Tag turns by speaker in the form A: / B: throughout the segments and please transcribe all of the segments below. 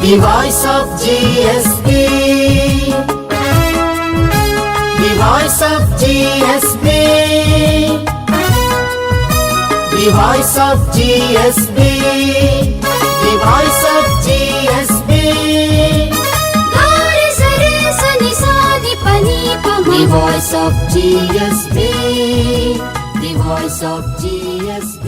A: The voice of GSB. The voice of GSB. The voice of GSB. The voice of GSB. The voice of GSB. The voice of GSB.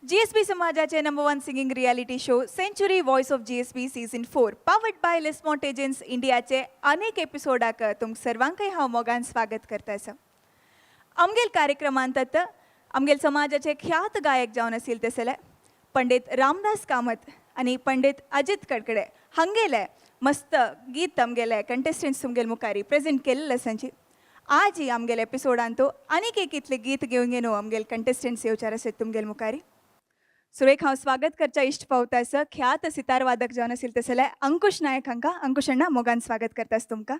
B: GSB समाजाचे number one singing reality show Century Voice of GSB season 4 powered by Lismont Agents इंडियाचे अनेक एपिसोडाक तुमक सर्वांकय हांव मोगान स्वागत करता आसा. आमगेल कार्यक्रमांत आमगेल समाजाचे ख्यात गायक जावन आशिल्ले तसले पंडित रामदास कामत आनी पंडित अजित कडकडे हांगेले मस्त गीत आमगेले कंटेस्टंट्स तुमगेल मुखारी प्रेझेंट केल्ले आसांची. आज ही आमगेले एपिसोडांत आनीक एक इतले गीत घेवन घेवन आमगेल कंटेस्टंट्स येवचार आसात तुमगेल मुखारी. सुरेख हांव स्वागत करच्या इश्ट पावता आसा ख्यात सितार वादक जावन आशिल्ले तसले अंकुश नायक हांकां. अंकुश अण्णा, मोगान स्वागत करतास तुमकां.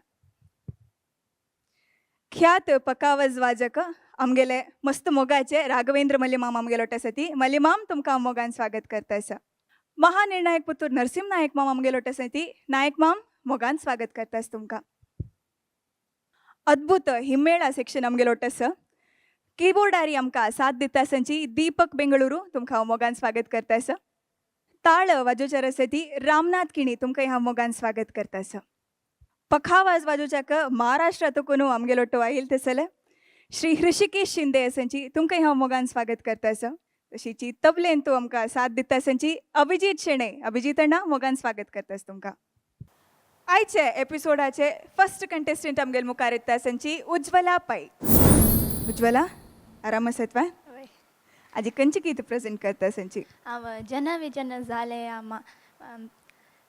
B: ख्यात पकावज वाजक आमगेले मस्त मोगाचे राघवेंद्र मल्लीमाम आमगेलो आसा ती. मल्लीमाम, तुमकां हांव मोगान स्वागत करता आसा. महानिर्णायक पुतूर नरसिंह नायक माम आमगेलो आसा ती. नायक माम, मोगान स्वागत करतास तुमकां. अद्भुत हिम्मेळा सेक्शन आमगेलो आसा. किबोर्डारी आमकां साथ दिता आसांची दीपक बेंगळुरू, तुमकां हांव मोगान स्वागत करता आसा. ताळ वाजोवचार आसा ती रामनाथ किणी, तुमकां हांव मोगान स्वागत करता आसा. पखावाज वाजोवच्याक महाराष्ट्रांतून आमगेलो आयल तसले श्री हृषिकेश शिंदे आसांची, तुमकां हांव मोगान स्वागत करता आसा. तशीची तबलेन तूं आमकां साथ दिता आसांची अभिजीत शेणे. अभिजीत अण्णा, मोगान स्वागत करता तुमकां. आयचे एपिसोडाचे फर्स्ट कंटेस्टंट आमगेल मुखार येता आसांची उज्ज्वला पै. उज्ज्वला, आराम आसात वा? आजी खंयची गीत प्रेझेंट करता आसांची?
C: हांव जन विजन जाले आमा,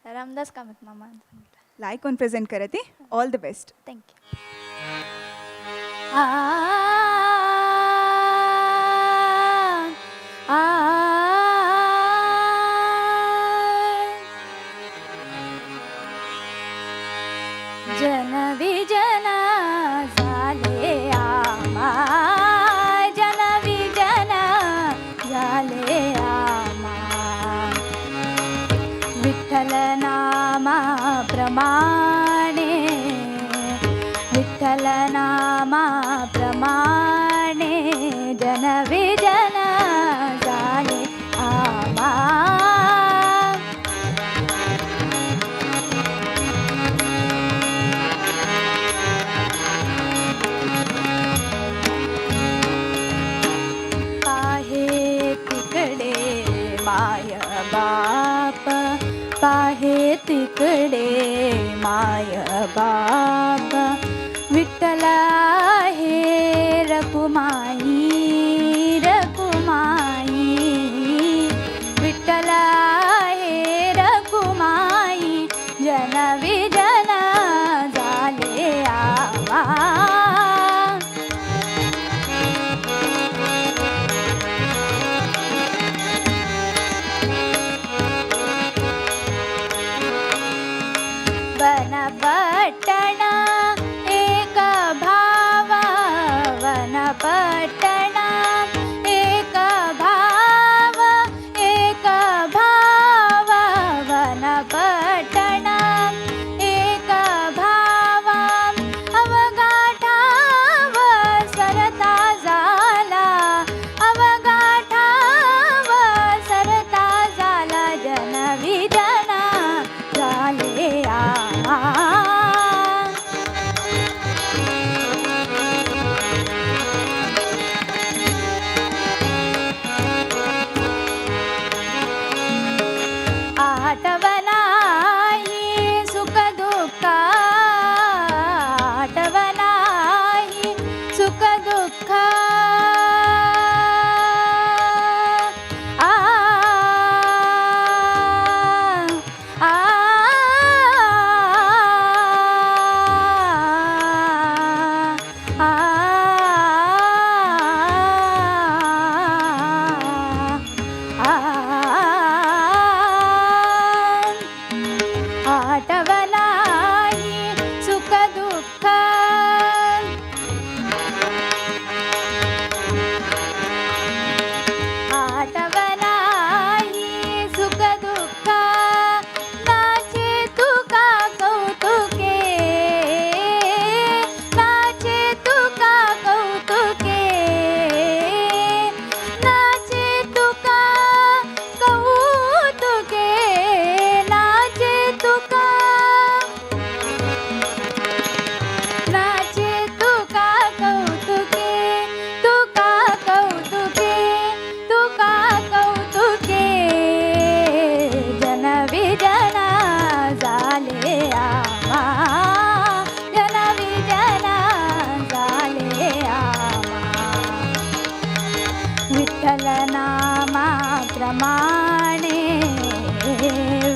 C: रामदास कामत मामा.
B: लायक कोण प्रेझेंट करत. All the best.
C: Thank you. आ आ जन विजन झाले आमा, जन विजन झाले आमा, विठ्ठल नामा प्रमाणे, विठ्ठल नामा प्रमाणे, जन विजन झाले आमा. पाहे तिकडे माय बाप, पाहे तिकडे माय बाप, विठ्ठल आहे रकुमाई, रकुमाई, विठ्ठल आहे रकुमाई, जन विजन झाले आमा. वनपट्टण एक भावा, वनपट्टण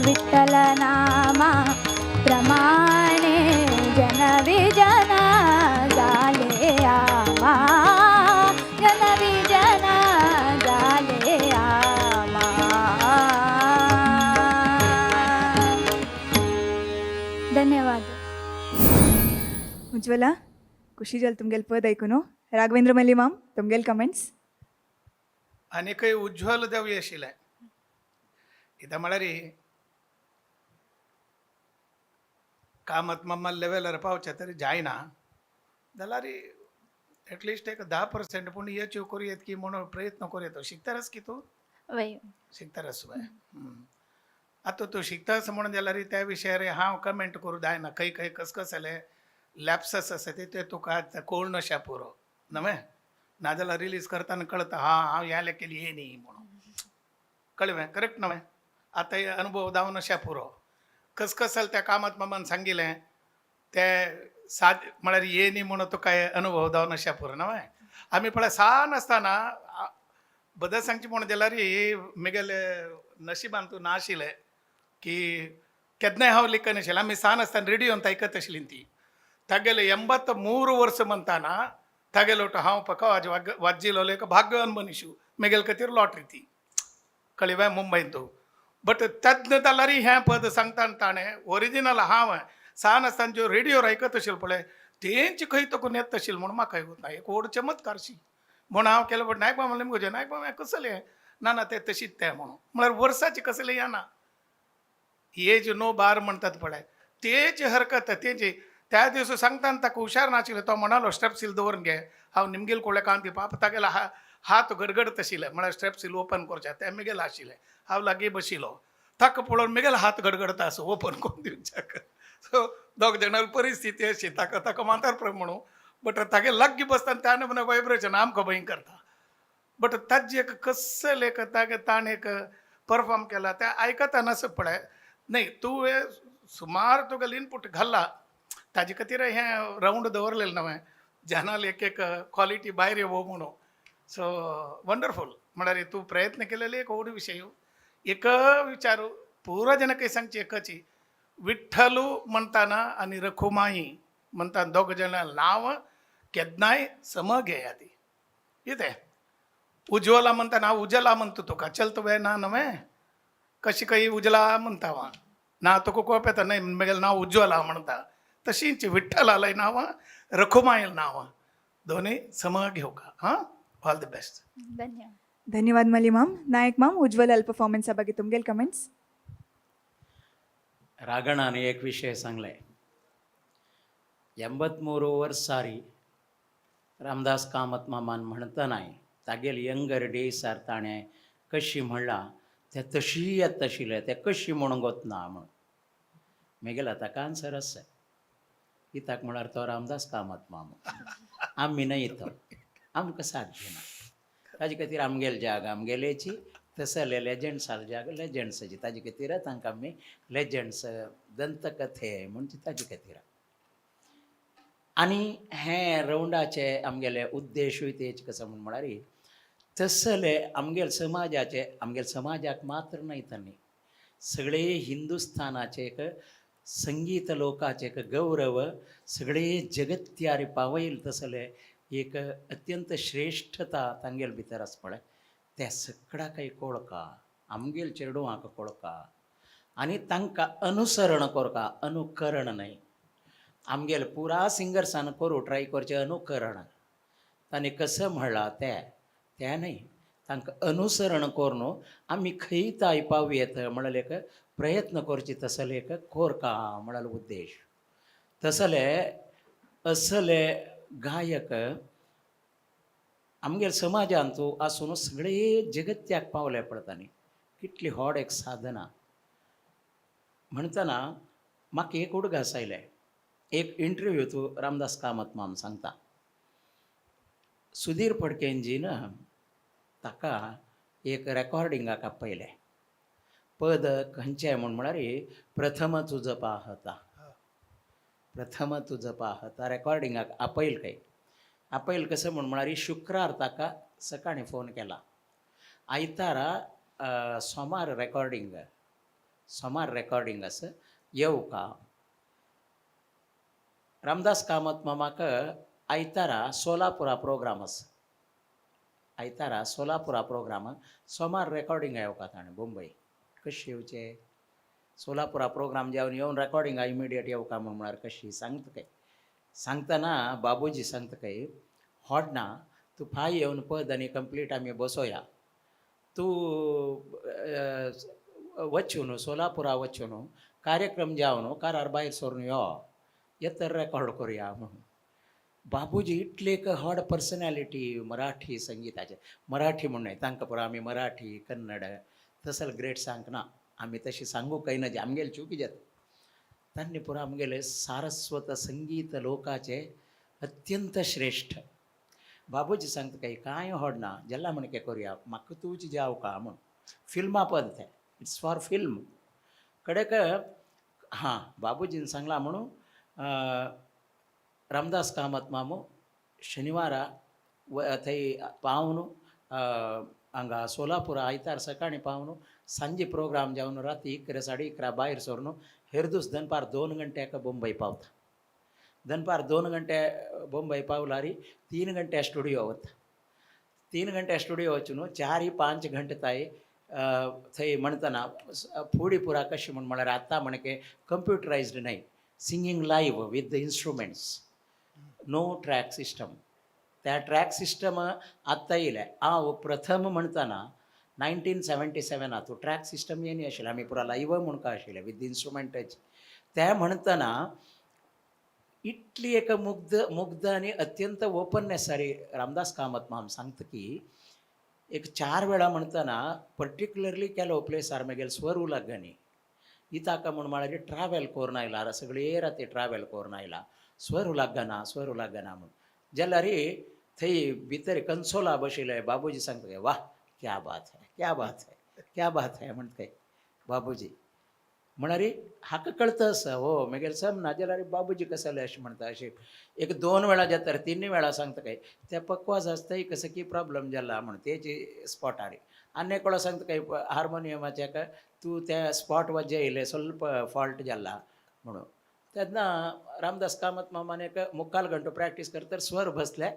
C: विठ्ठल नामा प्रमाणे जनविजना जाले आमा, जनविजना जाले आमा. धन्यवाद.
B: उज्ज्वला, खुशी जाल तुमगेल पद ऐकून. राघवेंद्र मल्ली माम, तुमगेल कमेंट्स?
D: आनीकय उज्ज्वल जावया आशिल्लें. कित्याक म्हळ्यार कामत मामा लेवलार पावचें तरी जायना जाल्यार एटलिस्ट एक 10% पूण अचीव करूं येत की म्हणून प्रयत्न करूं येता. शिकतारच की तूं?
C: वय.
D: शिकतारच वय. आतां तूं शिकताच म्हणून जाल्यार त्या विशयार हांव कमेंट करूं जायना. खंय खंय कस कस जालें, लॅप्सस आसा ते तुका आतां कळून पुरो न्हय. नाजाल्यार रिलीज करतना कळता हां हांव ह्या लेखेल ये न्ही म्हणून. कळ्ळें? करेक्ट न्हय? आतां हे अनुभव जावन अशें पुरो. कस जालें त्या कामत मामान सांगिल्लें ते साद म्हळ्यार ये न्ही म्हणून तुका हे अनुभव जावन अशें पुरो न्हय. आमी पळय सान आसतना बदल सांगची म्हणून जाल्यार म्हगेले नशिबान तूं ना आशिल्लें की केन्नाय हांव लिखन आशिल्लें. आमी सान आसतना रेडियोन आयकत आशिल्लीं ती. तागेले 83 वर्स म्हणटाना तागेलो तो हांव पखवाज वाजिल्लो एक भाग्यवान मनीस. म्हगेले खातीर लॉटरी ती. कळ्ळें? मुंबयंत तूं बट तेन्ना जाल्यार हें पद सांगतना ताणें ओरिजिनल हांव सान आसतना ज्यो रेडियोर आयकत आशिल्लो पळय तेंच खंय तकून येता आशिल्लें म्हणून म्हाका ना एक व्हड चमत्कारशी म्हणून हांव केलें. बट नायक मामा म्हणलें, नायक मामा हें कसलें? ना ना, तें तशीच तें म्हणून. म्हळ्यार वर्साचें कसलें येना, एज नो बार म्हणटात पळय तेच हरकत तेजी. त्या दिवस सांगताना ताका हुशार नाशिल्लें. तो म्हणालो स्ट्रेपसील दवरून घे. हांव निमगेल कोळे कांती पाप तागेलो हात गडगडत आशिल्ले म्हळ्यार स्ट्रेपसील ओपन करचें तें मिगेल आशिल्लें. हांव लागीं बशिल्लो, ताका पळोवन मिगेल हात गडगडता असो ओपन करून दिवच्याक. सो दोग जाणां परिस्थिती अशी. ताका ताका म्हातार म्हणून बट तागे लागीं बसतना त्याने म्हणून वायब्रेशन आमकां भंय करता. बट ताजें एक कसलें एक तागे ताणें एक परफॉर्म केला तें आयकतना असो पळय न्हय तुवें सुमार तुगेलो इनपूट घाल्ला ताजे खातीर हें रावंड दवरलेलें न्हय जनाल एक एक क्वॉलिटी भायर येवो म्हणून. So wonderful. म्हळ्यार तूं प्रयत्न केलेले एक व्हड विशय. एक विचारू पुरो जाणां सांगची एकची, विठ्ठलू म्हणटाना आनी रखुमाई म्हणटाना दोग जाणां नांव केन्नाय सम घेया ती. कितें उज्वला म्हणटा? हांव उजला म्हणटा तुका. चल तुवें ना न्हय कशी खंय उजला म्हणटा हांव ना तुका कोप येता न्हय म्हगेलें नांव उज्वला म्हणटा. तशीच विठ्ठलालय नांव, रखुमायल नांव दोनूय सम घेवका. हां, ऑल the best.
C: धन्यवाद.
B: धन्यवाद मल्ली माम. नायक माम, उज्ज्वल परफॉर्मन्सा ಬಗ್ಗೆ तुमगेल कमेंट्स?
E: रागणान एक विशय सांगले, 83 वर्सारी रामदास कामत मामान म्हणटनाय तागेल यंगर डेसार ताणें कशी म्हणलां तें तशी येता आशिल्लें, तें कशी म्हणूंक वतना म्हूण मेगेल्या ताका आन्सर आसा. कित्याक म्हळ्यार तो रामदास कामत मामू, आमी न्हय तो आमकां साथ दिना. ताजे खातीर आमगेले जाग आमगेलेची, तसले लेजंड्साल जाग लेजंड्साची. ताजे खातीर तांकां आमी लेजंड्स दंतकथे म्हणजे ताजे खातीर. आनी हे रवंडाचे आमगेले उद्देशूय तेच कसो म्हूण म्हळ्यार तसले आमगेले समाजाचे, आमगेले समाजाक मात्र न्हय तांणी सगळे हिंदुस्थानाचे एक संगीत लोकाचे एक गौरव सगळे जगत्यार पावयल तसले एक अत्यंत श्रेष्ठता तांगेल भितर आसा पळय त्या सगळ्याकय कोळका, आमगेल चेडवांक कोळका आनी तांकां अनुसरण कोरका, अनुकरण न्हय. आमगेल पुरा सिंगर्सान करूं ट्राय करचें अनुकरण, तांणी कसं म्हणलां तें तें न्हय, तांकां अनुसरण करून आमी खंय ताय पावयेत म्हणलें एक प्रयत्न करचे तसले एक कोरका म्हणलो उद्देश. तसले असले गायक आमगेल समाजांत आसून सगळे जगत्याक पावले पळय न्ही, कितली व्हड एक साधना. म्हणटना म्हाका एक उडगास आयले, एक इंटरव्यू तूं रामदास कामत माम सांगता, सुधीर फडकेंजीन ताका एक रेकॉर्डिंगाक आपयलें. पद खंयचें म्हूण म्हळ्यार प्रथम तुज पाहता. प्रथम तुज पाहता रेकॉर्डिंगाक आपयल खंय. आपयल कसं म्हूण म्हळ्यार शुक्रार ताका सकाळीं फोन केला, आयतारा सोमार रेकॉर्डिंग. सोमार रेकॉर्डिंग आसा येवका. रामदास कामत मामाक आयतारा सोलापुरा प्रोग्राम आसा, आयतारा सोलापुरा प्रोग्राम, सोमार रेकॉर्डिंग येवका ताणें मुंबय. कशी येवचें सोलापुरा प्रोग्राम जेवन येवन रेकॉर्डिंगा इमिडिएट येवका म्हूण म्हळ्यार कशी सांगता काय? सांगतना बाबूजी सांगता काय होडना तूं फाय येवन पद आनी कंप्लीट आमी बसोया, तूं वचून न्हू सोलापुरा वचून न्हू कार्यक्रम जावन कारार भायर सरून यो येतर रेकॉर्ड करुया म्हणून. बाबूजी इतली एक हॉड पर्सनॅलिटी मराठी संगिताचे, मराठी म्हूण न्हय तांकां पुरो आमी मराठी कन्नड तसल ग्रेट सांगना ना आमी तशी सांगूंक काय ना, आमगेले चुकी जाता. तांणी पुरो आमगेले सारस्वत संगीत लोकाचे अत्यंत श्रेश्ठ. बाबूजी सांगता काय कांय होडना जेल्ला म्हणके करुया म्हाका तूंच जाव का म्हूण. फिल्मां पद तें, it's for film. कडेक हां बाबूजीन सांगलां म्हणून रामदास कामत मामू शनिवारा थंय पावन हांगा सोलापूर आयतार सकाळीं पावन सांजे प्रोग्राम जावन राती 11 11:30 भायर सरून हेरदूस दनपार 2 गंट्याक मुंबय पावता. दनपार 2 गंटे मुंबय पावलारी 3 गंटे स्टुडियो वता. 3 गंटे स्टुडियो वचून 4-5 घंटे ताई थंय म्हणतना फुडी पुरा कशी म्हूण म्हळ्यार आतां म्हणके कंप्युटरायज्ड न्हय, singing live with the instruments, no track system. त्या ट्रॅक सिस्टम आत्तां येयले. हांव प्रथम म्हणतना 1977 ट्रॅक सिस्टम येनी आशिल्लें, आमी पुरा लायव म्हणका आशिल्लें विथ इन्स्ट्रुमेंटाची. ते म्हणतना इतली एक मुग्ध मुग्ध आनी अत्यंत ओपननेस आरी रामदास कामत माम सांगता की एक 4 वेळा म्हणतना पर्टिक्युलरली केलो प्लेसार मागीर स्वर लागनी इताका म्हूण म्हळ्यार ट्रॅवल करून आयला सगळे राती ट्रॅवल करून आयला स्वर लागना स्वर लागना म्हूण जाल्यार थंय भितर कन्सोला बशिल्ले बाबूजी सांगता वाह क्या बात है क्या बात है क्या बात है म्हणटा बाबूजी. म्हळ्यार हाका कळता आसा हो मागीर सम ना जाल्यार बाबूजी कसले अशें म्हणटा अशें एक 2 वेळा जाता 3 वेळा सांगता काय त्या पकवाज आसता कसं की प्रॉब्लम जाला म्हण तेची स्पॉटार. आनी एक वेळा सांगता काय हार्मोनियमाच्या का तूं त्या स्पॉट वाजयले ಸ್ವಲ್ಪ फॉल्ट जाला म्हणून. तेन्ना रामदास कामत मामान एक मुक्काल घंटो प्रॅक्टीस करतर स्वर बसले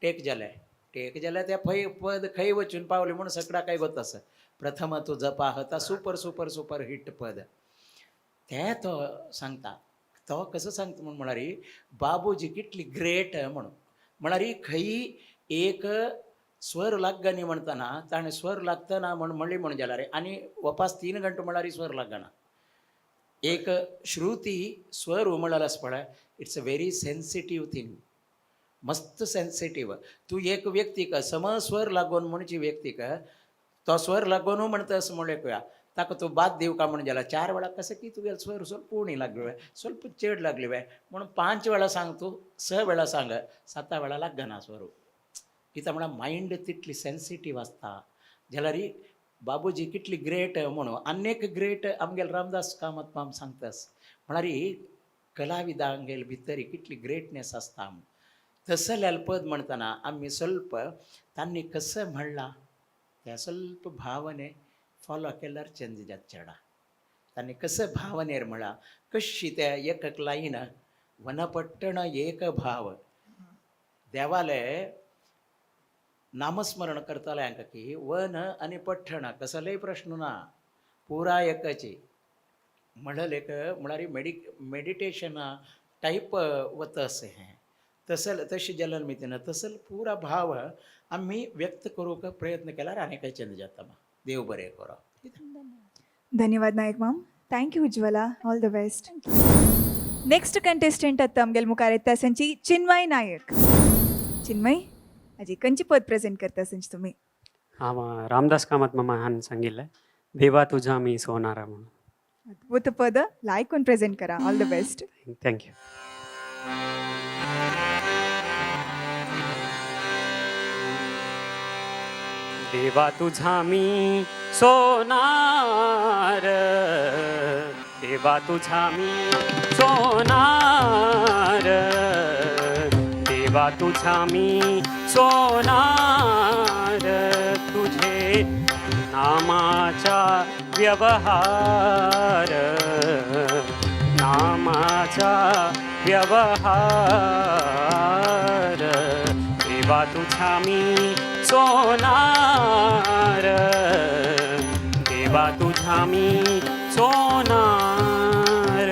E: टेक जाले टेक जाले त्या फय पद खंय वचून पावले म्हणून सगळा काय गोत आसा. प्रथम तुझ पाहता सुपर सुपर सुपर हिट पद ते तो सांगता. तो कसो सांगता म्हूण म्हळ्यार बाबूजी कितली ग्रेट म्हणून म्हळ्यार खंय एक स्वर लागनी म्हणतना ताणें स्वर लागतना म्हण म्हणली म्हण जाल्यार आनी वपास 3 घंटे म्हळ्यार स्वर लागना. एक श्रुती स्वर उमळ्यार आसा पळय it's a very sensitive thing, मस्त सेन्सिटीव. तूं एक व्यक्तीक समस्वर लागून म्हणची व्यक्तीक तो स्वर लागून म्हणटा असं म्हणलें ताका तूं बाद दिवका म्हण जाल्यार 4 वेळा कसं की तुगेले स्वर ಸ್ವಲ್ಪ उणी लागली ಸ್ವಲ್ಪ चड लागली म्हणून 5 वेळा सांग तूं 6 वेळा सांग 7 वेळा लागना स्वर. कित्याक म्हळ्यार मायंड तितली सेन्सिटीव आसता. जाल्यार बाबूजी कितली ग्रेट म्हणून आनी एक ग्रेट आमगेले रामदास कामत माम सांगतास म्हळ्यार कलाविदांगेल भितर कितली ग्रेटनेस आसता. तसल्यार पद म्हणतना आमी ಸ್ವಲ್ಪ तांणी कसं म्हणलां त्या ಸ್ವಲ್ಪ भावने फॉलो केल्यार चेंज जाता चेडा. तांणी कसं भावनेर म्हळां कशी त्या एक एक लायन वनपट्टण एक भाव देवाले नामस्मरण करताले हांकां की वन आनी पठ्ठण कसलेय प्रश्न ना पुरा एकची म्हणल एक म्हळ्यार मेडिटेशन टायप वता अशें हें तसल तशें जाल्यार मितीन तसल पुरा भाव आमी व्यक्त करूंक प्रयत्न केल्यार आनी काय चेंज जाता. देव बरें करो.
B: धन्यवाद नायक माम. Thank you Ujwala, all the best. Next contestant आतां आमगेले मुखार येता संची चिन्मय नायक. चिन्मय आजी खंयची पद प्रेझेंट करता संची तुमी?
F: हांव रामदास कामत मामा हान सांगिल्लें देवा तुझा मी सोनारा म्हणून.
B: अद्भुत पद लायकून प्रेझेंट करा. All the best.
F: Thank you. देवा तुझा मी सोनार देवा तुझा मी सोनार देवा तुझा मी सोनार तुझे नामाचा व्यवहार, नामाचा व्यवहार. देवा तुझ्या मी सोनार, देवा तुझ्या मी सोनार.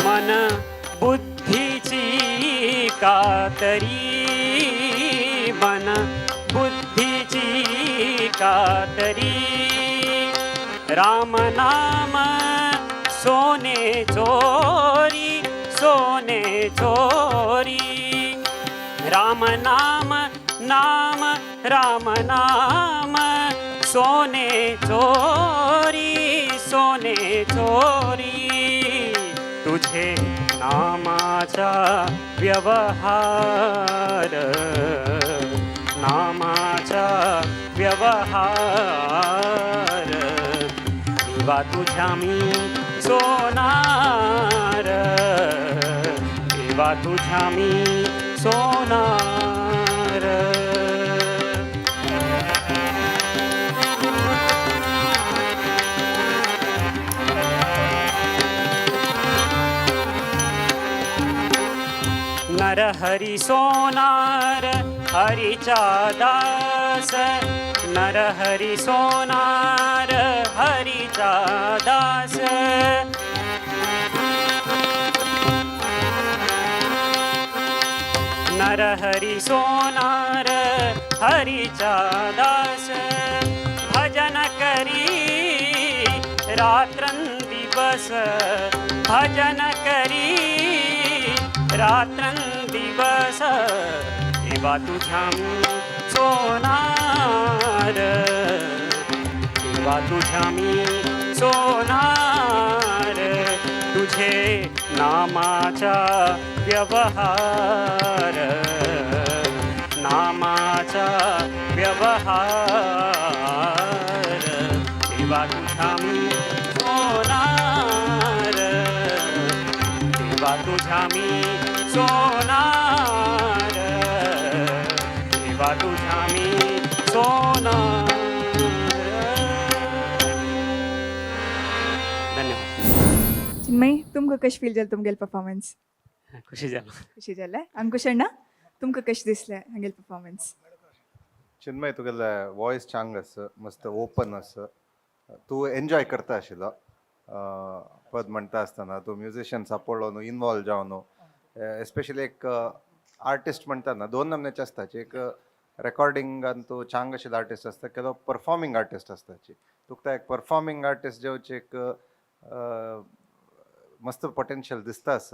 F: मन बुद्धीची कातरी, मन बुद्धीची कातरी, राम नाम सोने चोरी, सोने चोरी. राम नाम नाम राम नाम सोने चोरी, सोने चोरी. तुझे नामाचा व्यवहार, नामाचा व्यवहार. देवा तुझ्या मी सोनार, देवा तुझ्या मी सोनार. नरहरी सोनार हरीचा दास, नरहरी सोनार हरीचा दास. नरहरी सोनार हरीचा दास, भजन करी रात्रंदिवस, भजन करी रात्रंदिवस. देवा तुझ्या मी सोनार, देवा तुझ्या मी सोनार. तुझे नामाचा व्यवहार, नामाचा व्यवहार. देवा तुझ्या मी सोनार, देवा तुझ्या मी सोनार, देवा तुझ्या मी सोनार. धन्यवाद.
B: चिन्मयी, तुमकां कशें फील जालें तुमगेलें परफॉर्मन्स?
F: खुशी जालो.
B: खुशी जालें. अंकुश अण्णा, तुमकां कशें दिसलें हांगेलें परफॉर्मन्स?
G: चिन्मय, तुगेलें वॉयस चांग आस, मस्त ओपन आस. तूं एन्जॉय करता आशिल्लो पद म्हणटा आसतना. तूं म्युजिशियन सांपडलो न्हू, इनवॉल्व जावन न्हू. एस्पेशली एक आर्टिस्ट म्हणटा ना, दोन नमन्याचे आसताची. एक रेकॉर्डिंगान तूं चांग आशिल्लो आर्टिस्ट आसता, केलो परफॉर्मिंग आर्टिस्ट आसताची. तुका एक परफॉर्मिंग आर्टिस्ट जेवचे एक मस्त पोटेन्शियल दिसता आस.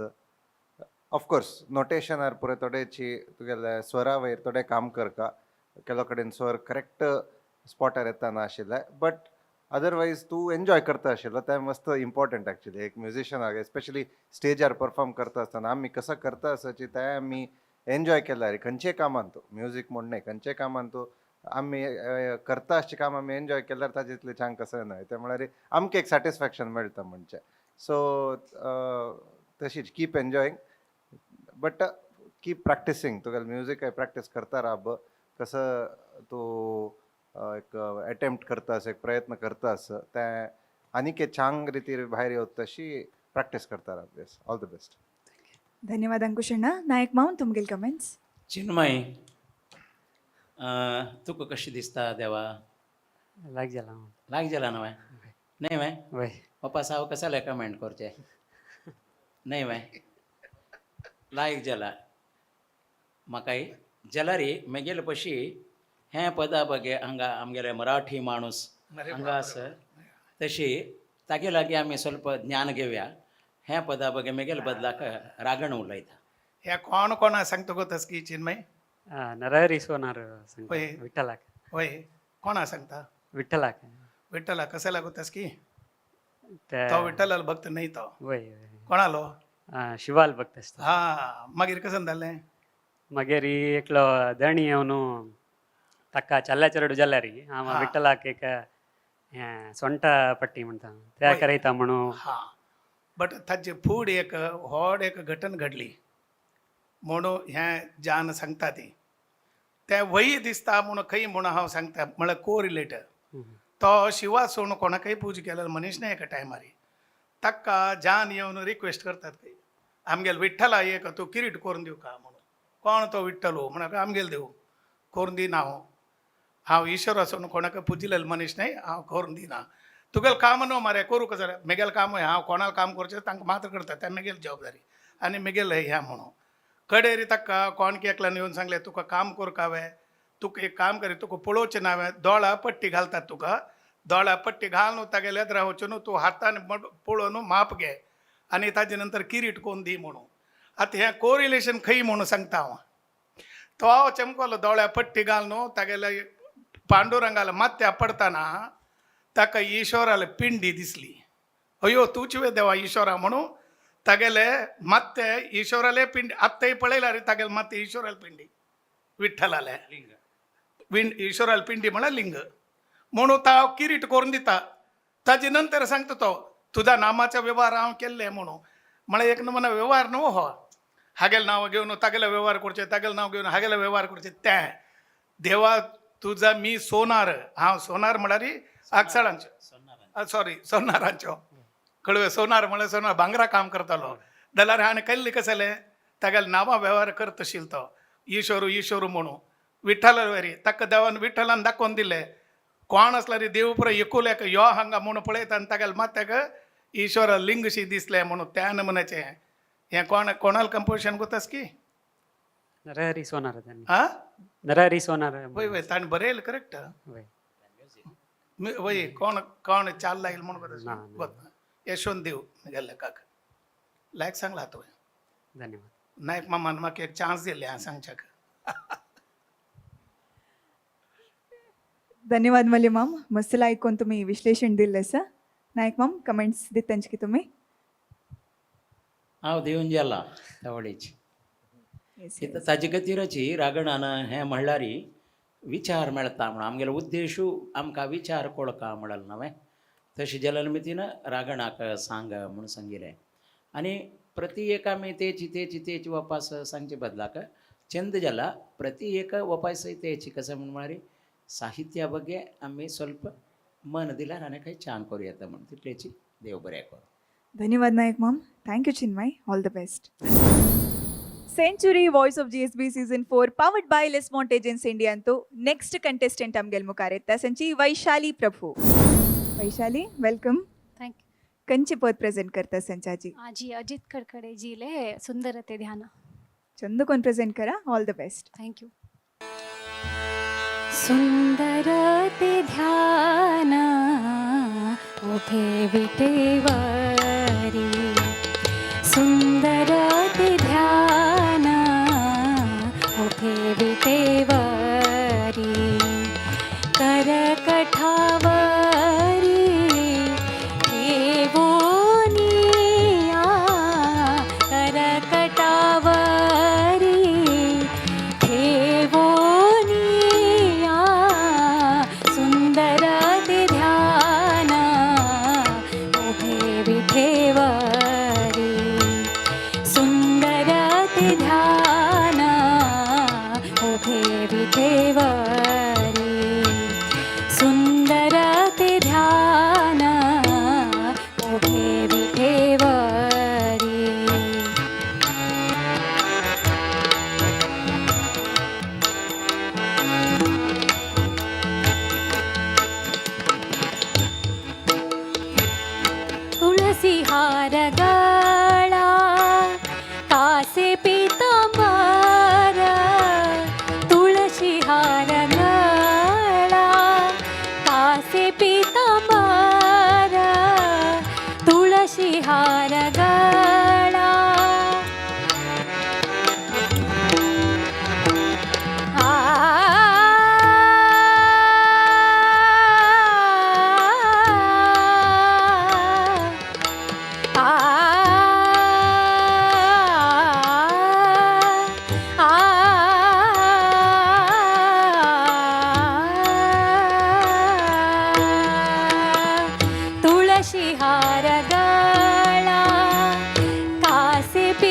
G: ऑफकोर्स नोटेशनार पुरे थोडेची तुगेले स्वरा वयर थोडें काम करका, केलो कडेन स्वर करेक्ट स्पॉटार येता नाशिल्लें, बट अदरवायज तूं एन्जॉय करता आशिल्लो, तें मस्त इम्पॉर्टंट एक्चुली. एक म्युजिशनाक एस्पेशली स्टेजार परफॉर्म करता आसतना आमी कसो करता आसची तें आमी एन्जॉय केल्यार खंयचेय कामान तूं म्युजीक म्हूण न्हय, खंयचेय कामान तूं आमी करता आसचें काम आमी एन्जॉय केल्यार ताजे इतलें छान कसं न्हय, तें म्हळ्यार आमकां एक सॅटिस्फॅक्शन मेळटा म्हणजे. सो तशीच keep enjoying but keep practicing. तुगेलें म्युजीक प्रॅक्टीस करता राब, कसं तूं एक एटेम्प्ट करता आस, एक प्रयत्न करता आस, तें आनीक एक चांग रितीर भायर येवत तशी प्रॅक्टीस करता राब. Yes, all the best.
B: धन्यवाद अंकुश अण्णा. नायक मावन, तुमगेले कमेंट्स?
E: चिन्मय, तुका कशें दिसता देवा?
F: लायक जाला.
E: लायक जाला न्हय? न्हय वे?
F: वय.
E: पप्पा साव कसाले कमेंट करचे न्हय वे? लायक जाला म्हाकाय जाल्यार मेगेले पशी हें पदा बगे हांगा आमगेले मराठी माणूस हांगा आसा, तशी तागे लागीं आमी ಸ್ವಲ್ಪ ज्ञान घेवया. हें पदा बगे मेगेले बदलाक रागण उलयता.
D: ह्या कोण कोणा सांगता गो तसकी चिन्मय?
F: नरहरी सोनार सांगता.
D: वय.
F: विठ्ठलाक.
D: वय, कोणा सांगता?
F: विठ्ठलाक.
D: विठ्ठला कसं लागू तसकी?
F: ते
D: तो विठ्ठलाल भक्त नाही तो.
F: वय वय.
D: कोणालो?
F: शिवाल भक्त आसता.
D: हा, मागीर कसं जालें?
F: मागीर एकलो धणी येवन ताका चल्ल्या चरडू जाल्यार हांव विठ्ठलाक एक हें सोंटा पट्टी म्हणटा त्या
D: वय.
F: करयता म्हणून.
D: हा. बट ताजे फुडें एक व्हड एक घटन घडली म्हणून हें जान सांगता ती तें वही दिसता म्हूण खंय म्हूण हांव सांगता म्हळ्यार कोरिलेट. तो शिवा सोडून कोणाकय पूज केलेलो मनीस न्हय एका टायमार. ताका जान येवन रिक्वेस्ट करतात खंय, आमगेल विठ्ठला एक तूं किरीट करून दिवका म्हणून. कोण तो विठ्ठलो म्हणून आमगेल देव करून दिना हांव, हांव ईश्वर सोडून कोणाक पुजिल्लो मनीस न्हय, हांव करून दिना. तुगेलें काम न्हू मरे करूंक जाल्यार मेगेलें काम हांव कोणाक काम करचें तांकां मात्र करता तें मेगेली जबाबदारी आनी मेगेलें हें म्हणून. कडेर ताका कोण एकल्यान येवन सांगलें तुका काम करूंक हांवें, तुका एक काम करी, तुका पळोवचें ना हांवें, दोळा पट्टी घालतात तुका, दोळा पट्टी घालून तागेल्या येद्रा वचून तूं हातान पळोवन माप घे आनी ताजे नंतर किरीट कोन्न दी म्हणून. आतां हें कोरिलेशन खंय म्हणून सांगता हांव. तो चमकोलो दोळ्या पट्टी घालून तागेल्या पांडुरंगाला माथ्या पडताना ताका ईश्वराला पिंडी दिसली. अयो तूच वे देवा ईश्वरा म्हणून तागेले मात्ते ईश्वराले पिंडी आत्ताय पळयल्यार तागेले मात्ते ईश्वराले पिंडी विठ्ठलाले ईश्वराले पिंडी म्हळ्यार लिंग म्हणून तो किरीट करून दिता. ताजे नंतर सांगता तो तुझा नामाचा व्यवहार हांव केल्ले म्हणून. म्हळ्यार एक नमुना व्यवहार न्हू हो, हागेले नांव घेवन तागेले व्यवहार करचे, तागेले नांव घेवन हागेले व्यवहार करचे. तें देवा तुझा मी सोनार, हांव सोनार म्हळ्यार आगसाळांचो, सॉरी सोनारांचो कळवे सोनार म्हळ्यार सोनार भांगरा काम करतालो जाल्यार हाणें केल्लें कसलें तागेले नांवा व्यवहार करतशील तो ईश्वरू ईश्वरू म्हणून. विठ्ठल वरी ताका देवान विठ्ठलान दाखोवन दिलें कोण आसल्यार देव पुरो एकूल यो हांगा म्हणून पळयता आनी तागेले माथ्याक ईश्वर लिंगशी दिसलें म्हणून त्या नमुन्याचें हें. कोण कोणाल कंपोजिशन कोतास की
F: नरहरी सोनार त्यांनी.
D: आं
F: नरहरी सोनार.
D: वय वय ताणें बरयलें करेक्ट.
F: वय.
D: वय कोण कोण चाल लायल म्हणून
F: ना,
D: गोत यशवंत देव गेल्ले काक लायक सांगला तुवें.
F: धन्यवाद.
D: नायक मामान म्हाका एक चान्स दिल्ले हांवें सांगच्याक.
B: धन्यवाद मल्य माम, मस्त ऐकून तुम्ही विश्लेषण दिल्लें आसा. नायक माम कमेंट्स दितंच की तुम्ही?
E: हांव दिवन गेला तवळेची ताजे खातीरची रागणान हें म्हणल्यार विचार मेळटा म्हणून आमगेलो उद्देशू आमकां विचार कोळका म्हणल न्हय तशें जाल्यार निमितीन रागणाक सांग म्हूण सांगिल्लें. आनी प्रति एक आमी तेची तेची तेची वपास सांगचे बदलाक चंद जाला प्रति एक वपास तेची कसं म्हूण म्हळ्यार साहित्या ಬಗ್ಗೆ आमी ಸ್ವಲ್ಪ मन दिल्यार आनी काही छान करूं येता म्हूण तितलेची देव बरें करूं.
B: धन्यवाद Naik ma'am. Thank you Chinmay, all the best. Century voice of GSB season 4 powered by Lismont agents India ಅಂತೂ ನೆಕ್ಸ್ಟ್ ಕಂಟೆಸ್ಟೆಂಟ್ आमगेल मुखार येता संची Vaishali Prabhu. Vaishali welcome.
H: Thank you.
B: कंचे पद प्रेझेंट करता संचाजी?
H: आजी अजित खडखडे जीले सुंदरते ध्यान.
B: चंद कोण प्रेझेंट करा, all the best.
H: Thank you. सुंदर ते ध्यान उभे विटेवरी, सुंदर ते ध्यान उभे विटेवरी, करकठावरी ठेवोनिया, करकटावरी ठेवोनिया, सुंदर ते ध्यान उभे विठेवरी, सुंदर ते ध्यान उभे विठेवरी, सुंदर ते ध्यान उभे विठेवरी. तुळसी हार गळा कासे पीतांबर, तुळशी हार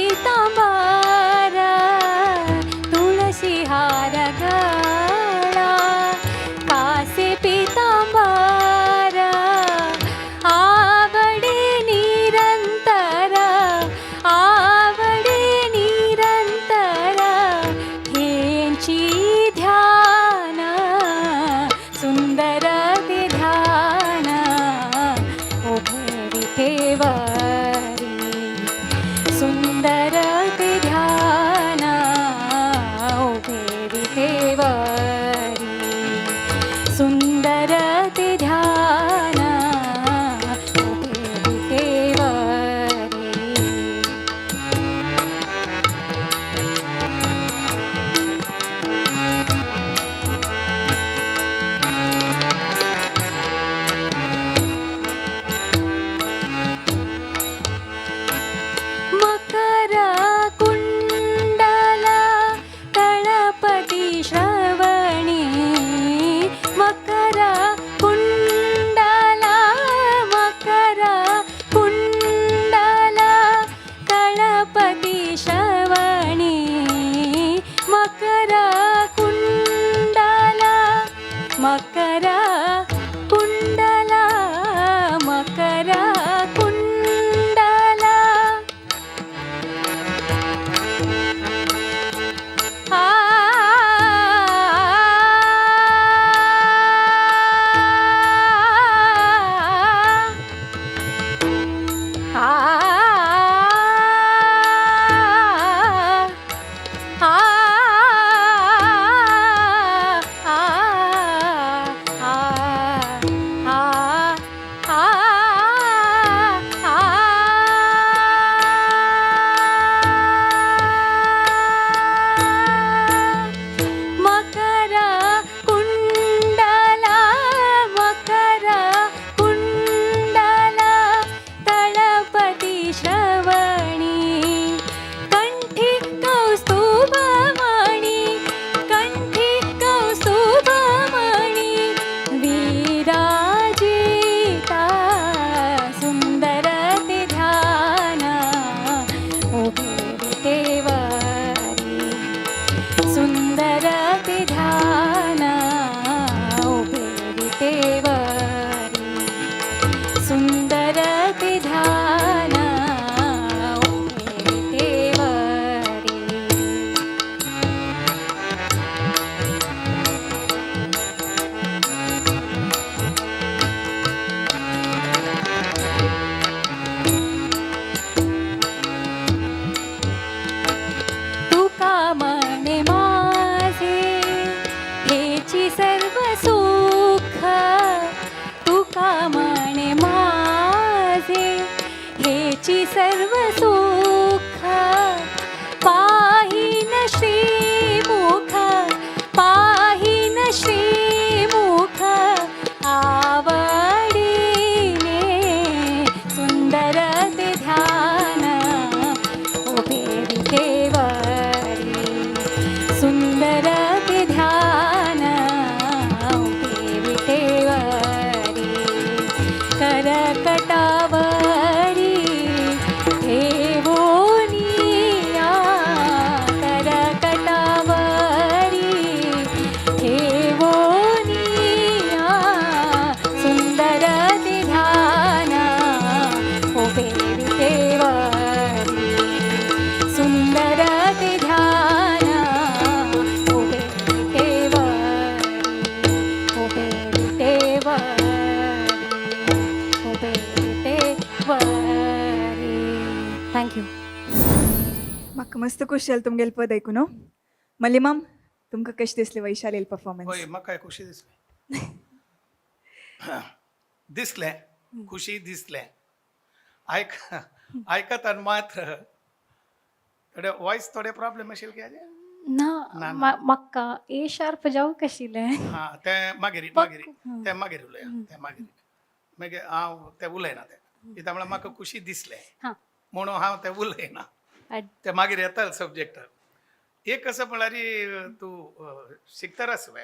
H: पीतांबर, तुळशी हार गळा, कासे पीतांबर, आवडे निरंतर, आवडे निरंतर हेंची ध्यान, सुंदर ते ध्यान उभे विठेवरी, सुंदर ते ध्यान उभे विठेवरी, सुंदर ते ध्यान उभे विठेवरी. मकर कुंडला तळपती श्रवणी, मकर कुंडला, मकर कुंडला तळपती श्रवणी, मकर कुंडला, मकर कुंडला, मकर कुंडला. आ आ आ आ आ मकर कुंडला, मकर कुंडला तळपती श्रवणी, कंठी कौस्तुभमणी, कंठी कौस्तुभमणी विराजिता, सुंदर ते ध्यान उभे विठेवरी, सुंदर ते ध्यान उभे विठेवरी, सुंदर ते ध्यान उभे विठेवरी. तुका म्हणे माझे हेची सर्व सुख, तुका म्हणे माझे हेची सर्व सुख, पाहिन श्रीमुख, पाहिन श्रीमुख आवडीने, सुंदर ते ध्यान उभे विठेवरी, सुंदर ते ध्यान उभे विठेवरी, करकटावरी ठेवोनिया, करकटावरी ठेवोनिया, सुंदर ते ध्यान उभे विठेवरी, सुंदर ते ध्यान उभे विठेवरी, उभे विठेवरी, उभे विठेवरी. Thank you.
B: म्हाका मस्त खुश जालें तुमगेलें पद ऐकून. हो मल्लीमाम, तुमकां कशें दिसलें वैशालील परफॉर्मन्स?
D: होय, म्हाकाय खुशी दिसली, दिसलें, खुशी दिसलें. आयक आयकताना मात्र थोडे वॉयस, थोडे प्रॉब्लेम आशिल्ले की हाजे?
H: ना.
D: ना.
H: म्हाका ए शार्प जावंक आशिल्लें.
D: हां, तें मागीर मागीर, तें मागीर उलया, तें मागीर मागीर. हांव तें उलयना तें, कित्याक म्हळ्यार म्हाका खुशी दिसलें म्हणून हांव तें उलयना. तें मागीर येता सब्जेक्ट. एक कसं म्हळ्यार तूं शिकता आसवे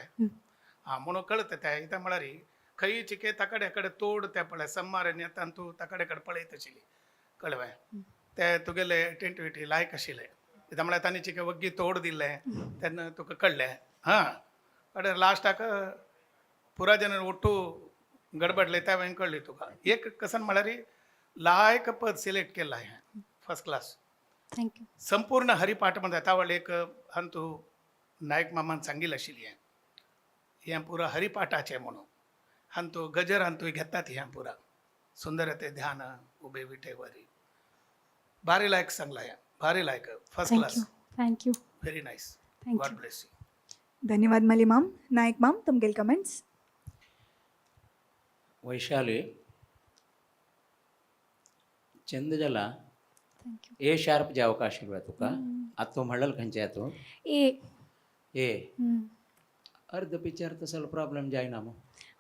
D: आं म्हणून कळटा तें. कित्याक म्हळ्यार खंय चिके ताकडे कडेन तोड तें पळय सम्मार आनी येता आनी तूं ताकडे कडेन पळयत आशिल्ली, कळ्ळें? ते तुगेले एटेंटिविटी लायक आशिल्लें. कित्याक म्हळ्यार तांणी चिके वग्गी तोड दिल्लें तेन्ना तुका कळ्ळें. हां, अडे लास्टाक पुरा जन ಒಟ್ಟು गडबडले त्या वेळेन कळ्ळी तुका. एक कसन म्हळ्यार लायक पद सिलेक्ट केला हें फर्स्ट क्लास.
H: Thank you.
D: संपूर्ण हरिपाठ म्हणजे तावळ एक अंतू नायक मामान सांगिल्लें आशिल्लें हें, हें पुरा हरिपाठाचें म्हणून अंतू गजर अंतू घेतात हें पुरा सुंदर ते ध्यान उबे विठेवरी. भारी लायक सांगला हें, भारी लायक, first class.
H: Thank you.
D: Very nice.
H: Thank you.
D: God bless you.
B: धन्यवाद मली माम. नायक माम, तुमगेले कमेंट्स.
E: वैशाली, चंद जाला.
H: Thank you.
E: ए शार्प जावका आशिल्लो तुका. आतां तूं म्हणल खंयचे तूं?
H: ए.
E: ए. अर्द पिक्चर तसलो प्रॉब्लेम जायना मू.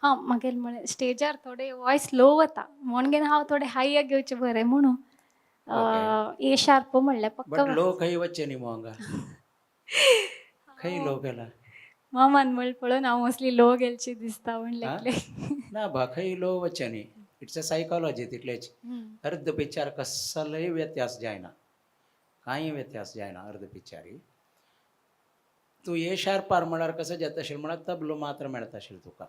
H: हां, मागीर म्हळें स्टेजार थोडे वॉयस लो वता म्हणून हांव थोडे हाय घेवचें बरें म्हणून ए शार्प म्हणलें पक्का.
E: बट लो खंय वच्चे न्ही मू हांगा. खंय लो गेला?
H: मामान म्हणलें पळोवन हांव मोस्टली लो गेलची दिसता म्हण
E: हा?
H: लेखलें.
E: ना बा, खंय लो वच्चे न्ही. It's a psychology तितलेच. अर्द पिक्चर कसलोय व्यत्यास जायना, कांय व्यत्यास जायना अर्द पिक्चरी. तूं ए शार्पार म्हळ्यार कसो जाता आशिल्लें म्हळ्यार तबलो मात्र मेळता आशिल्लें तुका.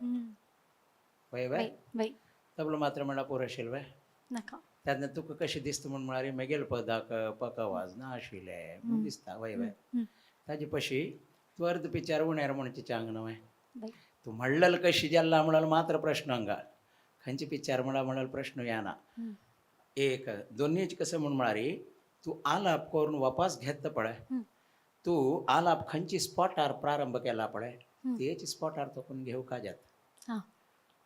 E: वय वय.
H: वय वय.
E: तबलो मात्र म्हळ्यार पुरो आशिल्लें वय?
H: नाका.
E: तेन्ना तुका कशें दिसता म्हूण म्हळ्यार मेगेल पदाक पक आवाज ना आशिल्लें म्हूण दिसता. वय वय. ताजे पशी तूं अर्द पिक्चर उण्यार म्हणचे चांग न्हय.
H: वय.
E: तूं म्हणलेल कशी जाल्ला म्हळ्यार मात्र प्रश्न हांगा. खंयचे पिक्चर म्हळ्यार म्हणल्यार प्रश्न येना. एक दोन्हीच कसं म्हूण म्हळ्यार तूं आलाप करून वापस घेता पळय, तूं आलाप खंयची स्पॉटार प्रारंभ केला पळय तेच स्पॉटार तोकून घेवका जाता.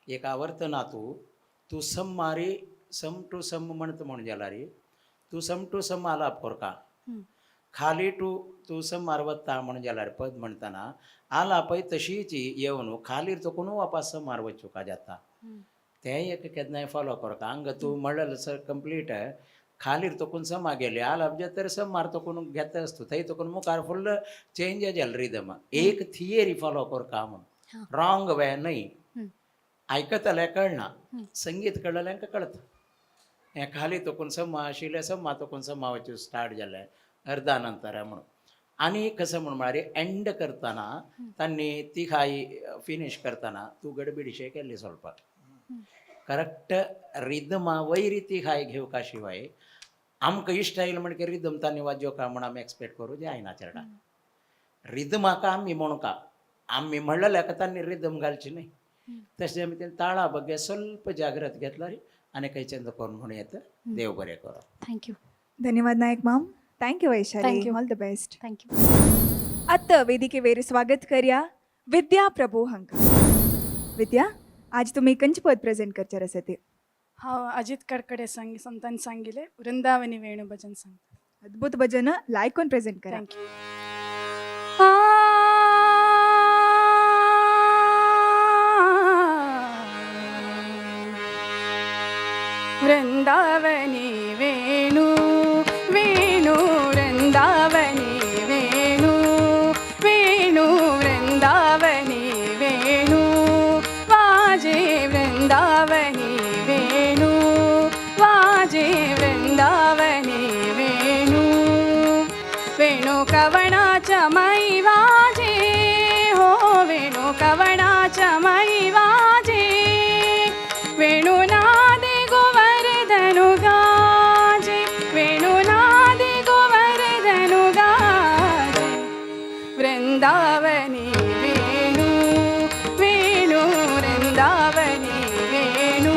E: एक आवर्तना तूं तूं सम मारी सम टू सम म्हणत म्हूण जाल्यार तूं सम टू सम आलाप करका. खाली टू तूं सम मारवता म्हूण जाल्यार पद म्हणटना आलापय तशीच येवन खालीर तोकून वापस सम मारवचुका जाता. तें एक केन्नाय फॉलो करता. हांगा तूं म्हणलें सर कंप्लीट खालीर तोकून समा गेले आलाप जे तर सम मार तोकून घेता आसतू थंय तोकून मुखार फुल्ल चेंज जाल रिदम. एक थियरी फॉलो करका म्हूण रॉंग वे न्हय. आयकतले कळना, संगीत कळ्ळें कळता. हें खाली तोकून समा आशिल्लें समा तोकून समा वचूं स्टार्ट जालें अर्दा नंतर म्हणून. आनी कसं म्हूण म्हळ्यार एंड करतना तांणी ती खाय फिनीश करतना तूं गडबिडशें केल्ली स्वल्प. करेक्ट रिदमा वयर ती खाय घेवका शिवाय आमकां इश्ट आयल म्हणटकीर रिदम तांणी वाजोवका म्हूण आमी एक्सपेक्ट करूं जायना चेडा. रिदमाका आमी म्हणका आमी म्हणलेल्या तांणी रिदम घालची न्हय. तशें आमी ते ताळा बगे स्वल्प जाग्रत घेतला आनी खंयच्यान करून म्हणूं येता. देव बरें करूं.
H: Thank you.
B: धन्यवाद नायक माम. Thank you Vaishali.
H: Thank you.
B: All the best.
H: Thank you.
B: आत्ता वेदिकेवेर स्वागत करया विद्या प्रभू हांकां. विद्या, आज तुमी खंयचें पद प्रेझेंट करचें आसा ते?
I: हांव अजित कडकडे संग संतान सांगिले वृंदावनी वेणू भजन सांगता.
B: अद्भुत भजन लायकून प्रेझेंट करा.
I: Thank you. Vrindavani Venu Venu Vrindavani Venu Venu Vrindavani Venu वाजे वृंदावनी वेणू वाजे वृंदावनी वेणू वेणू कवणाच्या मई वाजे हो वेणू कवणाच्या मई वाजे वेणू नादे गोवर्धनु गाजे वेणू नादे गोवर्धनु गाजे वृंदावनी वेणू वेणू वृंदावनी वेणू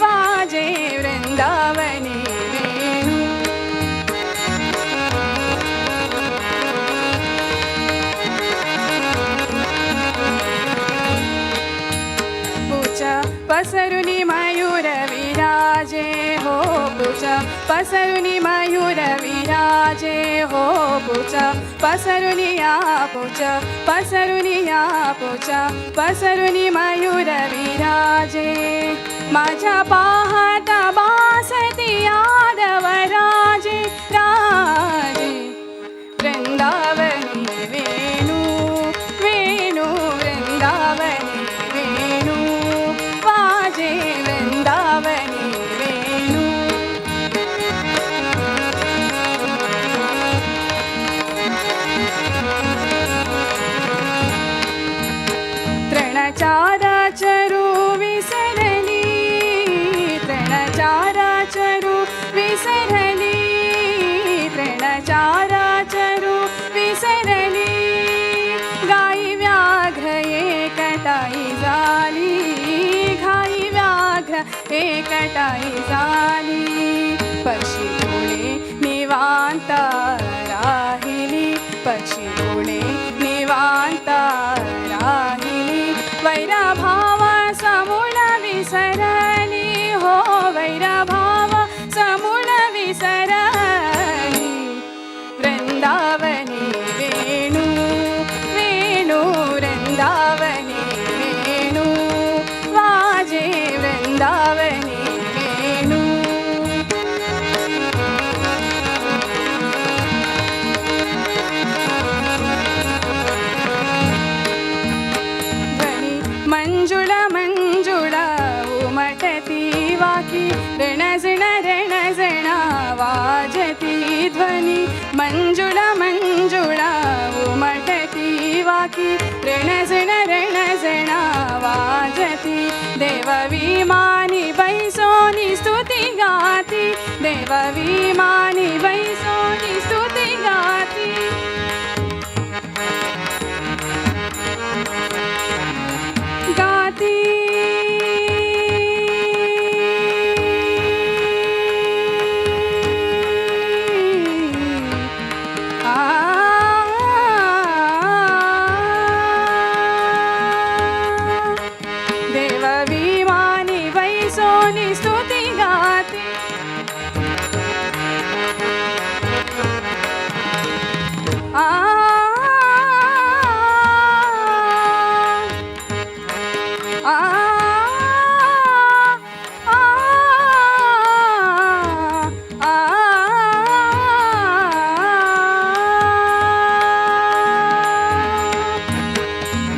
I: वाजे वृंदावनी वेणू. पूजा पसरुनी मयूर विराजे हो पूजा पसरुनी मयूर विराजे हो पूजा पसरुनी या पूजा पसरुनी या पूजा पसरुनी मयूर विराजे माझ्या पाहता बासती यादव राजे राजे वृंदावनी वेणू वेणू वृंदावनी वेणू वाजे वृंदावनी वेणू. एकटाई झाली, पक्षी कुळे निवांत राहिली, पक्षी कुळे निवांत राहिली, वैराभाव समूळ विसरली हो, वैराभाव समूळ विसरली. वृंदावनी वेणू वेणू, वृंदावनी वेणू वाजे, वृंदावनी वेणू. ध्वनी मंजुळ मंजुळ उमटती वाकी, रणझण रणझण वाजती. ध्वनी मंजुळ मंजुळ उमटती वाकी, रणझण रणझण वाजती. देवविमानी बैसोनी स्तुती गाती, देवविमानी बैसोनी स्तुती गाती. गाती. आ देवविमानी बैसोनी स्तुती गाती. आ आ आ आ.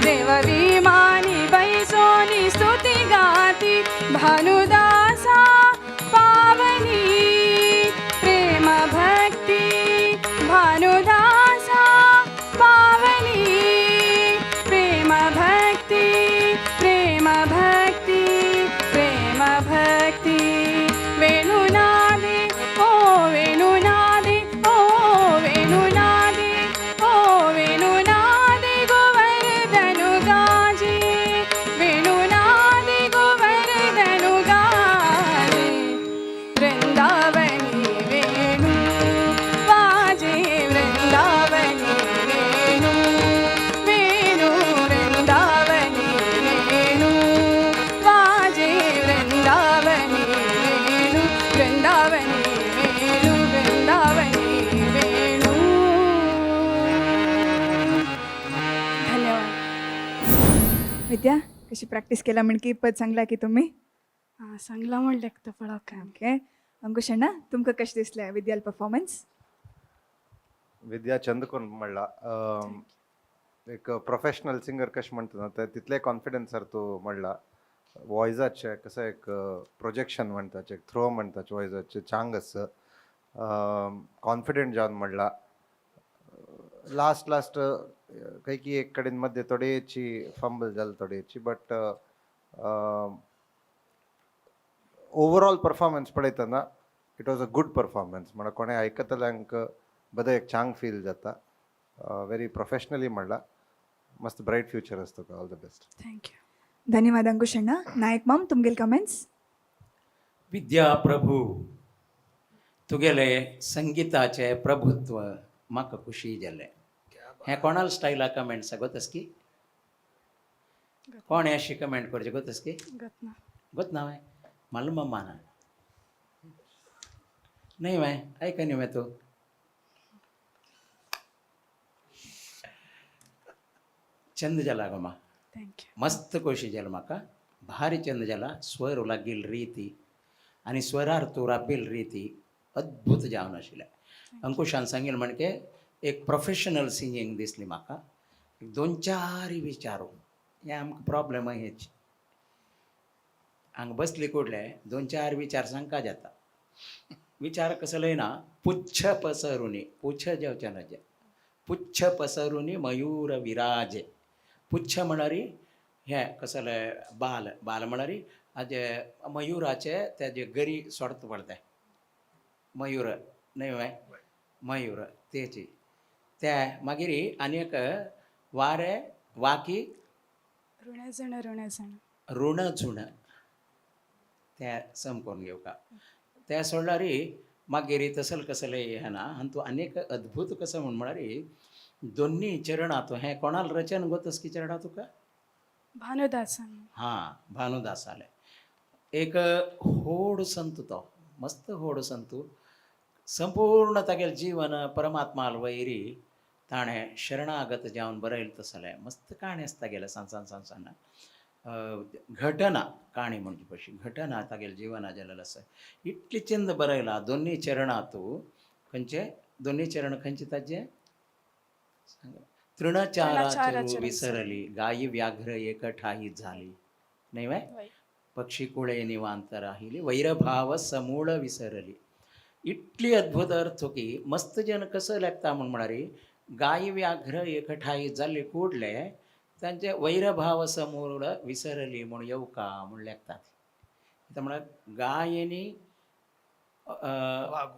I: देवविमानी बैसोनी स्तुती गाती, भानुदासा पावनी प्रेम भक्ती, भानुदासा पावनी प्रेम भक्ती, प्रेम भक्ती, प्रेम भक्ती. वेणुनादे ओ वेणुनादे ओ वेणुनादे ओ वेणुनादे गोवर्धनु गाजे, वेणुनादे गोवर्धनु गाजे. वृंदावनी वेणू वाजे, वृंदावनी वेणू वेणू, वृंदावनी वेणू वाजे, वृंदावनी वेणू, वृंदावनी वेणू, वृंदावनी वेणू. धन्यवाद.
B: विद्या, कशी प्रॅक्टिस केला म्हणकी पद सांगला की तुम्ही?
I: हां, सांगला म्हणलें तो पळोवंक काय.
B: ओके, अंकुश अण्णा, तुमकां कशें दिसलें विद्याल परफॉर्मन्स?
G: विद्या चंद करून म्हणला. एक प्रोफेशनल सिंगर कशें म्हणटा न्हू, ते तितले कॉन्फिडन्सार तूं म्हणला. वॉयजाचें कसं एक प्रोजेक्शन म्हणटाचे, एक थ्रो म्हणटाचे वॉयजाचें चांग आसा, कॉन्फिडंट जावन म्हणला. लास्ट लास्ट काही की एक कडेन मध्ये थोडेची फंबल जाल थोडेची, बट ओवरऑल परफॉर्मन्स पळयतना it was a good performance. म्हणल्यार कोणें आयकतल्यांक बरें एक चांग फील जाता. वेरी प्रोफेशनली म्हणला. मस्त ब्रायट फ्युचर आसा तुका. All the best.
I: Thank you.
B: धन्यवाद अंकुश अण्णा. नायक माम, तुमगेले कमेंट्स?
E: विद्या प्रभू, तुगेले संगिताचे प्रभुत्व म्हाका खुशी जालें. हें कोणाल स्टायला कमेंट्स गोतस की कोण अशी कमेंट करचे गोतस की?
I: गत ना.
E: गोत ना मालूम मम्मा ना नाही मैं ऐका न्ही मैं तूं. चंद जाला गो मा.
I: Thank you.
E: मस्त खोशी जाल म्हाका, भारी चंद जाला. स्वर लागील रीती आनी स्वरार तूं राबील रीती अद्भुत जावन आशिल्लें. अंकुशान सांगील म्हणके एक प्रोफेशनल सिंगींग दिसली म्हाका. एक दोन चार विचारू, हें आमकां प्रॉब्लम हेच. हांगा बसली कुडले दोन चार विचार सांगका जाता. विचार कसलय ना, पुच्छ पसरुनी, पुच्छ जेवचें ना, पुच्छ पसरुनी मयूर विराजे. पुच्छ म्हळ्यार हें कसलें बाल, बाल म्हळ्यार हाजे मयुराचे तेजे गरी सोडता पडता मयूर न्हय व्हय मयूर तेची ते. मागीर आनी एक वारे वाकी.
I: ऋणझण ऋणझण.
E: ऋणझुण. ते सम करून घेवका. ते सोडल्यार मागीर तसल कसले हें ना. आनी तूं आनीक अद्भूत कसो म्हण म्हळ्यार दोन्ही चरणां तूं हें कोणाल रचन गो तसकी चरणां तुका?
I: भानुदासान.
E: हां, भानुदासालें एक होड संत, तो मस्त होड संत. संपूर्ण तागेलें जीवन परमात्माल वैरी ताणें शरणागत जावन बरयलें तसलें मस्त काणी आसता गेलें. सान सान सान सान घटना, काणी म्हणची पशी घटना तागेलें जिवना जालेलें आसा. इतली चंद बरयला दोन्ही चरणांतू. खंयचे दोन्ही चरण खंयचे ताजे सांगा. तृणचाराचरू
I: तृणचाराचरू
E: विसरली, गायी व्याघ्र एक ठाई झाली, नाही व्हय?
I: वय.
E: पक्षी कुळे निवांत राहिली, वैरभाव समूळ विसरली. इतली अद्भुत अर्थ की मस्त जन कसं लागता म्हण म्हणारी गायी व्याघ्र एकठाई जाल्ले कुडले तांचे वैरभाव समूळ विसरली म्हूण येवका म्हूण लेखतात. म्हळ्यार गायनी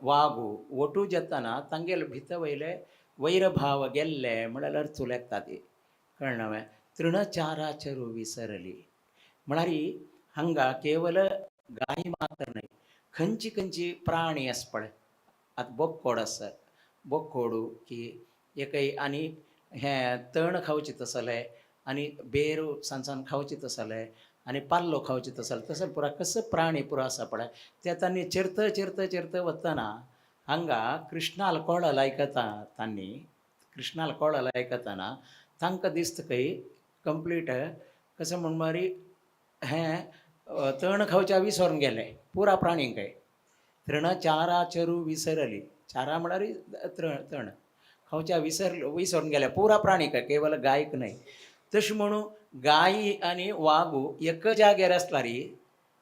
E: वागू ಒಟು ಜತನ ತಂಗೆಲ್ ಭಿತ ವೈಲೆ वैरभाव गेल्ले म्हळ्यार अर्थ लेखता ती. कळ्ळें? तृणचाराचरू विसरली म्हळ्यार हांगा केवल गाय मात्र न्हय, खंयची खंयची प्राणी आसा पळय, आतां बोक्कोड आसा, बोक्कोडू की एकय आनी हें तण खावचें तसलें आनी बेर सान सान खावचें तसलें आनी पाल्लो खावचें तसलें, तसलें पुरा कसो प्राणी पुरो आसा पळय, ते तांणी चिरत चिरत चिरत वतना हांगा कृष्णाल कोळल आयकता. तांणी कृष्णाल कोळल आयकतना तांकां दिसता खंय कंप्लीट कसं म्हण मारी हें तण खावच्या विसरून गेले पुरा प्राणींक. तृण चारा चरू विसरली, चारा म्हळ्यार तृण, तण खावच्या विसरून गेले पुरा प्राणीक, केवल गायक न्हय. तशें म्हणून गायी आनी वागू एक जाग्यार आसल्यार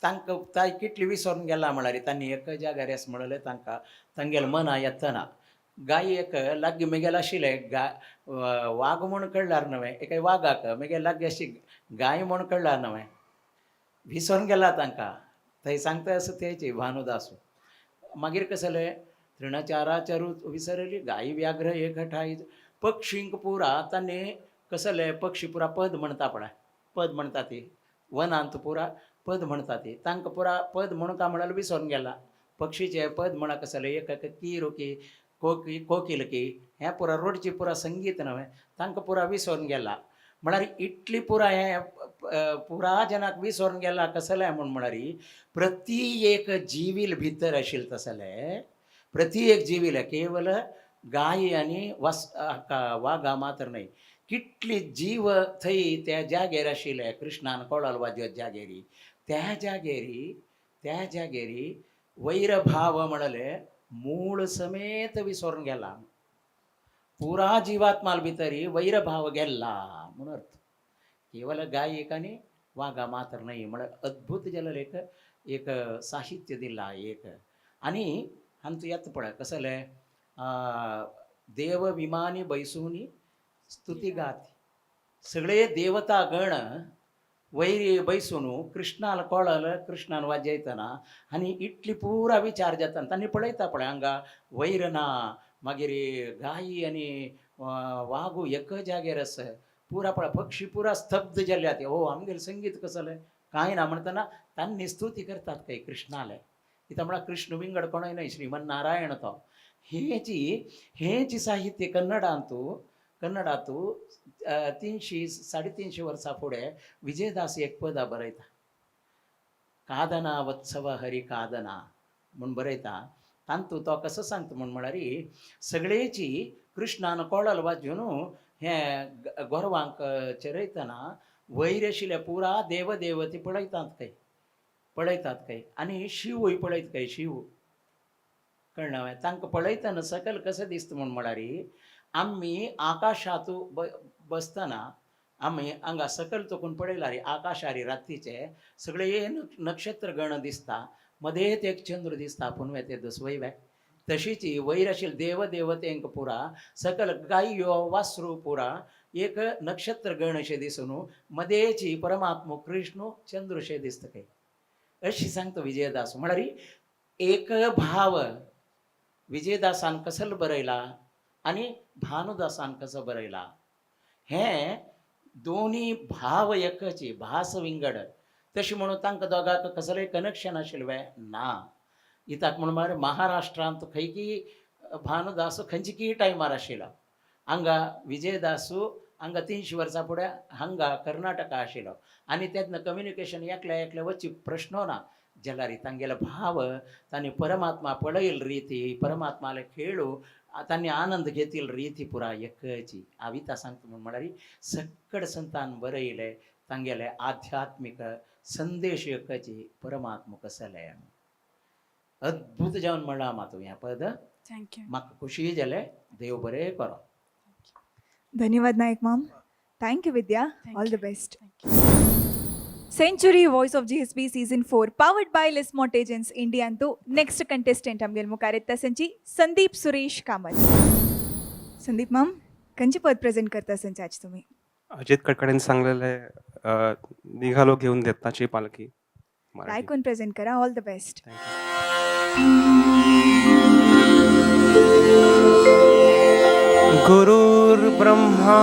E: तांकां ताय कितली विसरून गेला म्हळ्यार तांणी एक जाग्यार आस म्हणलें तांकां तांगेलें मना येतना गाय एक लागीं मेगेल आशिल्लें गा वाग म्हूण कळ्ळ्यार न्हय, एका वागाक मेगेल लागीं अशी गाय म्हूण कळ्ळ्यार न्हय, विसरून गेला तांकां. थंय सांगता आसा तेची भानुदासू. मागीर कसलें तृणचाराचरू विसरली, गाई व्याघ्र एक ठाई, पक्षींक पुरा तांणी कसले पक्षी पुरा पद म्हणटा पळय, पद म्हणटा ती वनांत पुरा पद म्हणटा ती, तांकां पुरा पद म्हणून म्हळ्यार विसरून गेला. पक्षीचे पद म्हणा कसले एक एक कीर की कोकी कोकील की हें पुरा रोडची पुरा संगीत न्हय, तांकां पुरा विसरून गेला. म्हळ्यार इतली पुरा हें पुरा जनाक विसरून गेला कसलें म्हूण म्हळ्यार प्रति एक जीवील भितर आशिल्लें तसलें प्रति एक जीवील, केवल गाय आनी वास वागा मात्र न्हय, कितली जीव थंय त्या जाग्यार आशिल्ले कृष्णान कोळल वाजयत जागेरी, त्या जागेरी त्या जागेरी वैरभाव म्हणले मूळ समेत विसरून गेला. पुरा जीवात्माल भितरी वैरभाव गेल्ला म्हणून अर्थ, केवल गाय एक आनी वागा मात्र न्हय. म्हळ्यार अद्भुत जालें एक एक साहित्य दिलां एक. आनी हांचो येता पळय कसलें देव विमानी बैसूनी स्तुती गाती, सगळे देवता गण वैर बैसून कृष्णाल कोळल कृष्णान वाजयतना आनी इतली पुरा विचार जाता. तांणी पळयता पळय हांगा वैर ना, मागीर गायी आनी वागू एक जाग्यार आसा पुरा, पळय पक्षी पुरा स्तब्ध जाल्या ते. हो आमगेलें संगीत कसलें कांय ना म्हणटना तांणी स्तुती करतात काय कृष्णाले. कित्याक म्हळ्यार कृष्ण विंगड कोणय न्हय, श्रीमन नारायण तो. हेची हेची साहित्य कन्नडांतू कन्नडांतू 300 350 वर्सां फुडें विजयदास एक पदां बरयता, कादना वत्सव हरी कादना म्हूण बरयता. तांतू तो कसो सांगता म्हूण म्हळ्यार सगळेची कृष्णान कोळल वाजून हें गोरवांक चरयतना वयर आशिल्ले पुरा देवदेवती पळयतात खंय, पळयतात खंय, आनी शिवूय पळयत खंय शिव. कळ्ळें? तांकां पळयतना सकयल कशें दिसता म्हूण म्हळ्यार आमी आकाशांतू बसतना आमी हांगा सकयल तकून पळयल्यार आकाशारी रातीचे सगळे नक्षत्र गण दिसता, मदेंत एक चंद्र दिसता पुनवे ते दसवय वे. तशीच वयर आशिल्ले देव देवतेंक पुरा सकल गायो वासरू पुरा एक नक्षत्र गण अशें दिसून मदेची परमात्मो कृष्ण चंद्र अशें दिसता खंय, अशी सांगता विजयदास. म्हळ्यार एक भाव विजयदासान कसलो बरयला आनी भानुदासान कसो बरयला, हें दोनी भाव एकच, भास विंगड. तशें म्हणून तांकां दोगांक कसलें कनेक्शन आशिल्लें ना. इताक म्हणून म्हळ्यार महाराष्ट्रांत खंयकी भानुदास खंयची टायमार आशिल्लो, हांगा विजयदासू हांगा 300 वर्सां फुडें हांगा कर्नाटका आशिल्लो आनी तेन्ना कम्युनिकेशन एकल्या एकल्या वची प्रश्न ना. जाल्यार तांगेलो भाव तांणी परमात्मा पळयल रिती, परमात्माले खेळू तांणी आनंद घेतील रिती पुरा एकची. हांव इतां सांगता म्हूण म्हळ्यार सकड संतान बरयले तांगेले आध्यात्मीक संदेश एकची परमात्मा कसले. अद्भुत जावन म्हणलां मा तुवें हें पद.
I: Thank you.
E: म्हाका खुशी जालें. देव बरें करो.
B: धन्यवाद Naik ma'am. Thank you Vidya.
I: Thank
B: all the
I: you.
B: Best.
I: Thank you.
B: Century voice of GSB season 4 powered by Lismont agents इंडियांतू next contestant आमगेल मुखार येता संची संदीप सुरेश कामत. संदीप माम, खंयचे पद प्रेझेंट करता संचे आज तुम्ही?
J: अजित कडकडेन सांगलेले निघालो घेऊन दत्ताची पालखी मराठी.
B: ऐकून प्रेझेंट करा. All the best.
J: Thank you. गुरुर्ब्रह्मा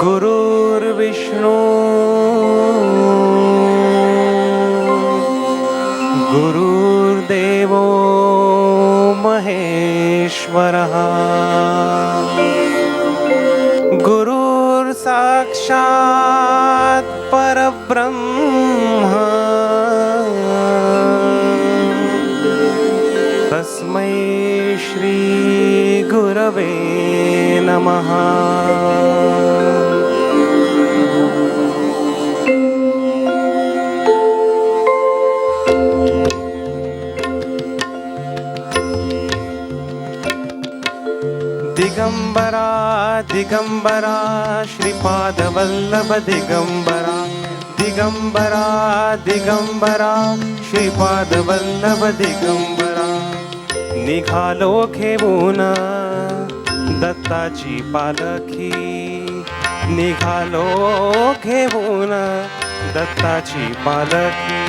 J: गुरुर्विष्णू गुरुर्देवो महेश्वरः गुरुर्साक्षात् परब्रह्म तस्मै श्री गुरवे नमः. दिगंबरा दिगंबरा श्रीपादवल्लभ दिगंबरा दिगंबरा दिगंबरा श्रीपादवल्लभ दिगंबरा. निघालो घेऊन दत्ताची पालखी, निघालो घेऊन दत्ताची पालखी.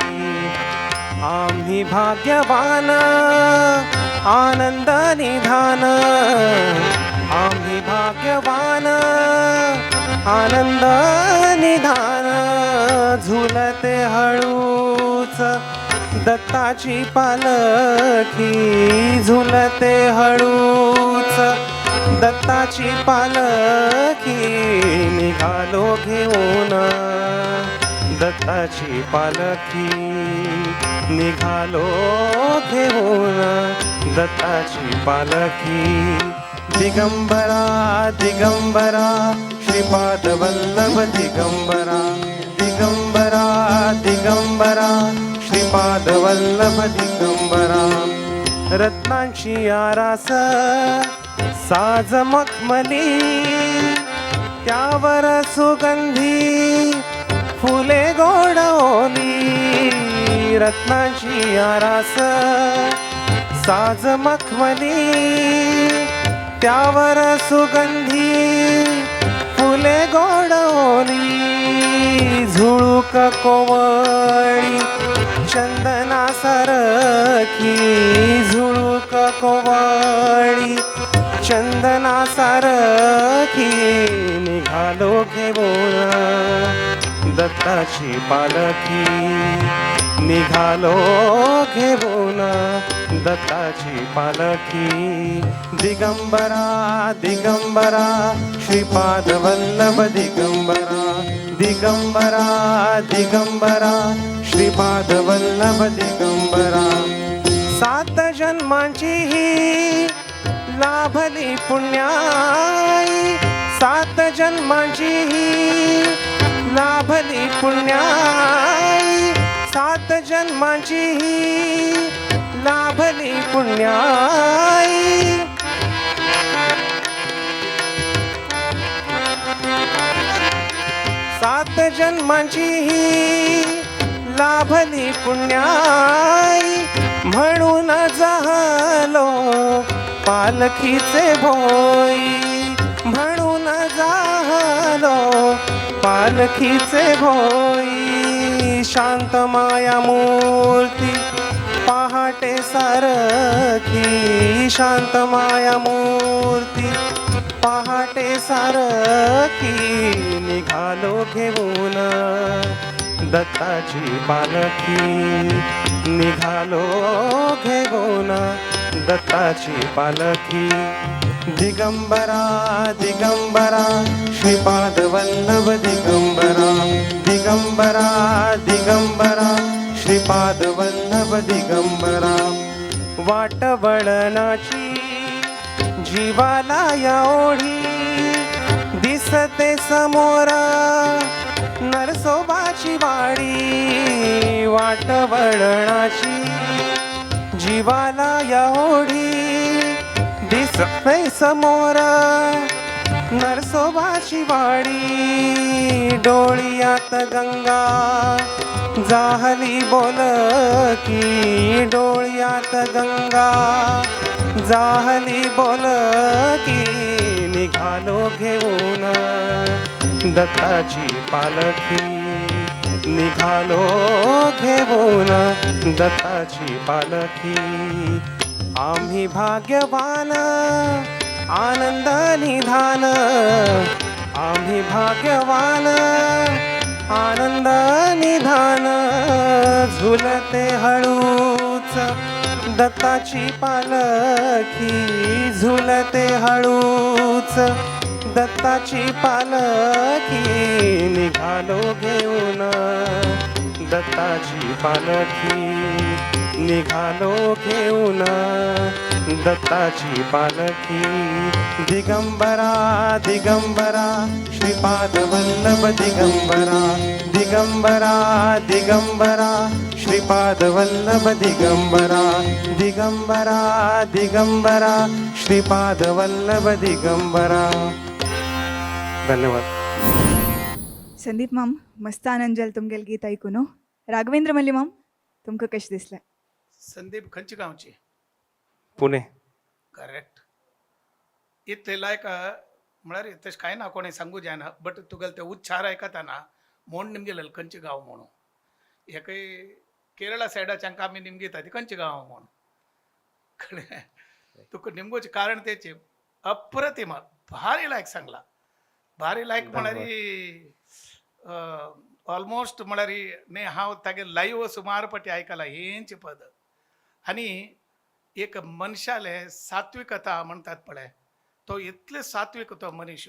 J: आम्ही भाग्यवान आनंद निधान, आम्ही भाग्यवान आनंद निधान. झुलते हळूच दत्ताची पालखी, झुलते हळूच दत्ताची पालखी. निघालो घेऊन दत्ताची पालखी, निघालो घेऊन दत्ताची पालखी. दिगंबरा दिगंबरा श्रीपादवल्लभ दिगंबरा दिगंबरा दिगंबरा श्रीपादवल्लभ दिगंबरा. रत्नांची आरास साज मखमली, त्यावर सुगंधी फुले गोडवली. रत्नांची आरास साज मखमली, त्यावर सुगंधी फुले गोडवली. झुळूक कोवळी चंदना सारखी, झुळूक कोवळी चंदना सारखी. निघालो घेऊन दत्ताची पालखी, निघालो घेऊन दत्ताची पालखी. दिगंबरा दिगंबरा श्रीपादवल्लभ दिगंबरा दिगंबरा दिगंबरा श्रीपादवल्लभ दिगंबरा. 7 जन्मांची ही लाभली पुण्याई, 7 जन्मांची ही लाभली पुण्याई, 7 जन्मांची ही लाभली पुण्याई. 7 जन्मांची ही लाभली पुण्याई, म्हणून झालो पालखीचे भोई, म्हणून झालो पालखीचे भोई. शांत माया मूर्ती पहाटे सारखी, शांत माया मूर्ती पहाटे वाटे सारखी निघालो घेऊन दत्ताची पालखी निघालो घेऊन दत्ताची पालखी दिगंबरा दिगंबरा श्रीपाद वल्लभ दिगंबरा दिगंबरा दिगंबरा श्रीपाद वल्लभ दिगंबरा वाट वळणाची जीवाला या ओढी दिसते समोर नरसोबाची वाडी वाट वळणाची जीवाला या ओढी दिसते समोर नरसोबाची वाडी डोळियात गंगा जाहली बोलकी डोळ्यात गंगा जाहली बोलकी निघालो घेऊन दत्ताची पालखी निघालो घेऊन दत्ताची पालखी आम्ही भाग्यवान आनंद निधान आम्ही भाग्यवान आनंद निधान झुलते हळूच दत्ताची पालखी झुलते हळूच दत्ताची पालखी निघालो घेऊन दत्ताची पालखी निघालो घेऊन दत्ताची पालखी दिगंबरा दिगंबरा श्रीपाद वल्लभ दिगंबरा दिगंबरा दिगंबरा श्रीपाद वल्लभ दिगंबरा दिगंबरा दिगंबरा श्रीपाद वल्लभ दिगंबरा. धन्यवाद.
B: संदीप माम मस्त आनंद जालो तुमगेलें गीत आयकून. राघवेंद्र मल्ली माम तुमकां कशें दिसलें?
D: संदीप खंयचे गांवचे?
J: पुणे.
D: करेक्ट. इतले लायक म्हळ्यार तशें कांय ना कोणें सांगू जायना बट तुगेले ते उच्चार आयकतना म्हूण निमगेलें खंयचें गांव म्हणून. हेकय केरळा सायडाच्यान आमी निमगिता ती खंयचें गांव म्हणून कळ्ळें तुका निमगोचें कारण तेचें अप्रतिम भारी लायक सांगला भारी लायक म्हळ्यार ऑलमोस्ट म्हळ्यार न्ही हांव तागे लायव सुमार पटी आयकला हेंच पद. आनी एक मनशाले सात्विकता म्हणटात पळय तो इतले सात्वीक तो मनीस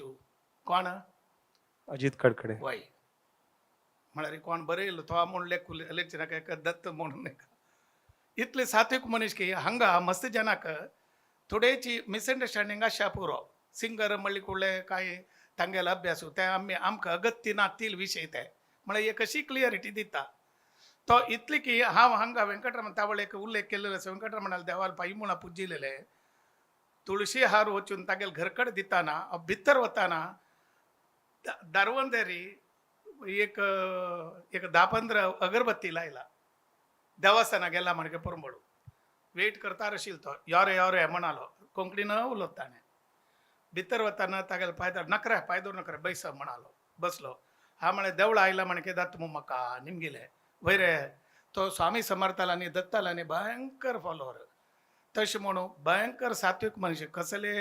D: कोण?
J: अजित कडकडे.
D: वय म्हळ्यार कोण बरयलो तो म्हूण लेख लेखचे नाका एक दत्त म्हणून नाका इतले सात्वीक मनीस की हांगा मस्त जनाक थोडेची मिसअंडरस्टँडींग आसच्या पुरो सिंगर म्हणले कुडले काय तांगेलो अभ्यास ते आमी आमकां अगत्य ना तील विशय ते म्हळ्यार एक अशी क्लियरिटी दिता तो इतली की हांव हांगा वेंकटरमण तावळ एक उल्लेख केलेलो आसा वेंकटरमणाल देवाल पाई मुळा पुजिलेले तुळशी हार वचून तागेल घरकड दिताना भितर वताना दारवंदेरी एक एक 10-15 अगरबत्ती लायला देवासना गेला म्हणके परंबळू वेट करता आशिल्लो तो योरे योरे म्हणालो कोंकणीन उलयता ताणें भितर वताना तागेले पांय नकरा पांय दवर नकरा बैस म्हणालो बसलो. हा म्हळें देवळा आयला म्हणके दत्त मग म्हाका निमगिले वयरे तो स्वामी समर्थाला आनी दत्ताला आनी भयंकर फॉलोवर तशें म्हणून भयंकर सात्वीक मनीस कसले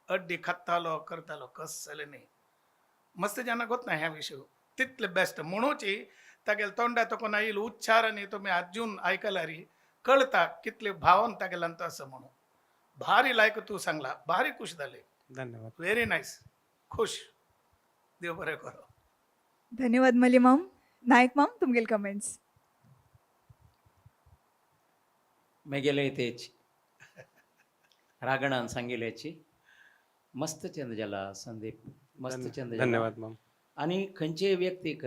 D: अड्डी खातालो करतालो कसले न्ही मस्त जाणां गोत ना ह्या विशय तितले बेस्ट म्हणूची तागेले तोंडा तो येयल उच्चार आनी तुमी आजून आयकल्यार कळता कितले भावन तागेल्यान तो आसा म्हणून. भारी लायक तूं सांगला भारी खुश जाले.
J: धन्यवाद.
D: व्हेरी नायस खुश देव बरें करो.
B: धन्यवाद मल्ली माम. नायक माम तुमगेले कमेंट्स.
E: मेगेले तेच रागणान सांगिल्याची मस्त चंद जाला संदीप मस्त चंद जाला.
J: धन्यवाद माम.
E: आनी खंयचेय व्यक्तीक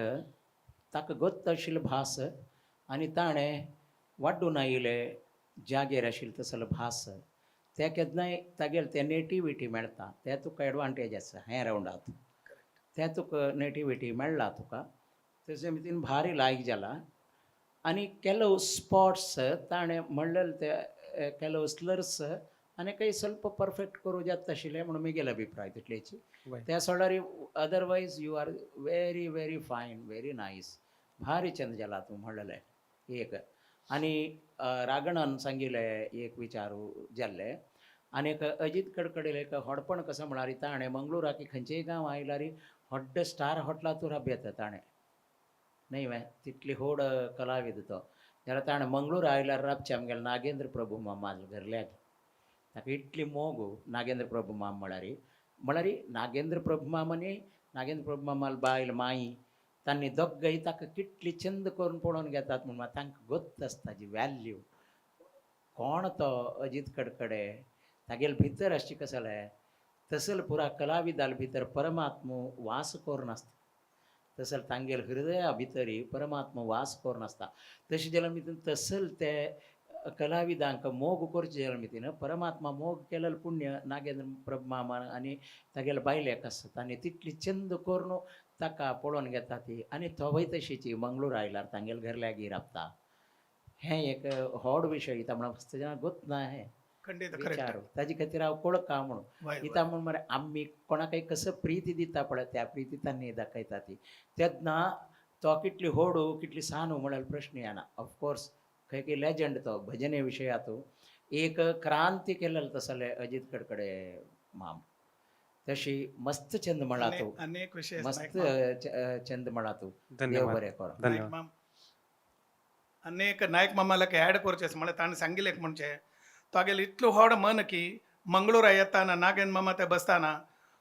E: ताका गत्त आशिल्लो भास आनी ताणें वाड्डून आयिल्ले जागेर आशिल्लो तसलो भास त्या केन्नाय तागेले ते नेटिविटी मेळटा ते तुका एडवांटेज आसा हें रावंडात ते तुका नेटिविटी मेळ्ळा तुका तशें मितीन भारी लायक जाला. आनी ಕೆಲವು स्पॉट्स ताणें म्हणलेले ते ಕೆಲವು स्लर्स आनी काही ಸ್ವಲ್ಪ परफेक्ट करूं जाता आशिल्लें म्हणून म्हगेलो अभिप्राय तितलेची.
J: वय.
E: त्या सोडल्यार otherwise you are very very fine very nice भारी चंद जाला तूं म्हणलेलें एक. आनी रागणान सांगिल्लें एक विचारू जाल्लें. आनी एक अजीत कडकडेल एक व्हडपण कसो म्हळ्यार ताणें मंगळुराक खंयचेय गांव आयल्यार व्हड्ड स्टार हॉटलांतूर येता ताणें न्हय वे तितली होड कलाविद तो जाल्यार ताणें मंगळूर आयल्यार राबचें आमगेले नागेंद्र प्रभू मामा घरल्याक ताका इतली मोग नागेंद्र प्रभू माम म्हळ्यार म्हळ्यार नागेंद्र प्रभू माम आनी नागेंद्र प्रभू मामाल बायल माई तांणी दोगांय ताका कितली चंद करून पळोवन घेतात म्हूण तांकां गोत्त आसता ताजी वॅल्यू कोण तो अजीत कडकडे तागेले भितर आसची कसलें तसल पुरा कलाविदाल भितर परमात्मो वास करून आसता तसल तांगेल हृदया भितरी परमात्मा वास करून आसता तशें जाल्यार मितीन तसल ते कलाविदांक मोग करचें जाल्यार मितीन परमात्मा मोग केलेलो पुण्य नागेंद्र प्रभू मामान आनी तागेले बायलेक आसता आनी तितली चंद करून ताका पळोवन घेता ती आनी तोवूय तशीची मंगळूर आयल्यार तांगेले घर लागीं राबता हें एक व्हड विशय म्हणून मस्त जाणां गोत ना हें
D: खंडीत
E: विचार
D: करेक्ट
E: ताजे खातीर हांव कोळका म्हणून
D: वय
E: दिता म्हूण मरे आमी कोणाकय कसो प्रिती दिता पळय त्या प्रिती तांणी दाखयता ती तेन्ना तो कितली होडू कितली सान म्हळ्यार प्रश्न येना ऑफकोर्स खंय खंय लेजंड तो भजने विशयातू एक क्रांती केलेलो तसले अजीत कडकडे माम तशी मस्त चंद म्हणला तू
D: अनेक विशय
E: मस्त चंद म्हणला तू देव
J: धन्यवाद
E: बरें करो
D: नायक
J: धन्यवाद
D: माम अनेक नायक मामाला ॲड करचें म्हळ्यार ताणें सांगिल्लें म्हणजे तागेलें इतलो व्हड मन की मंगळुरा येताना नागेन मामा ते बसताना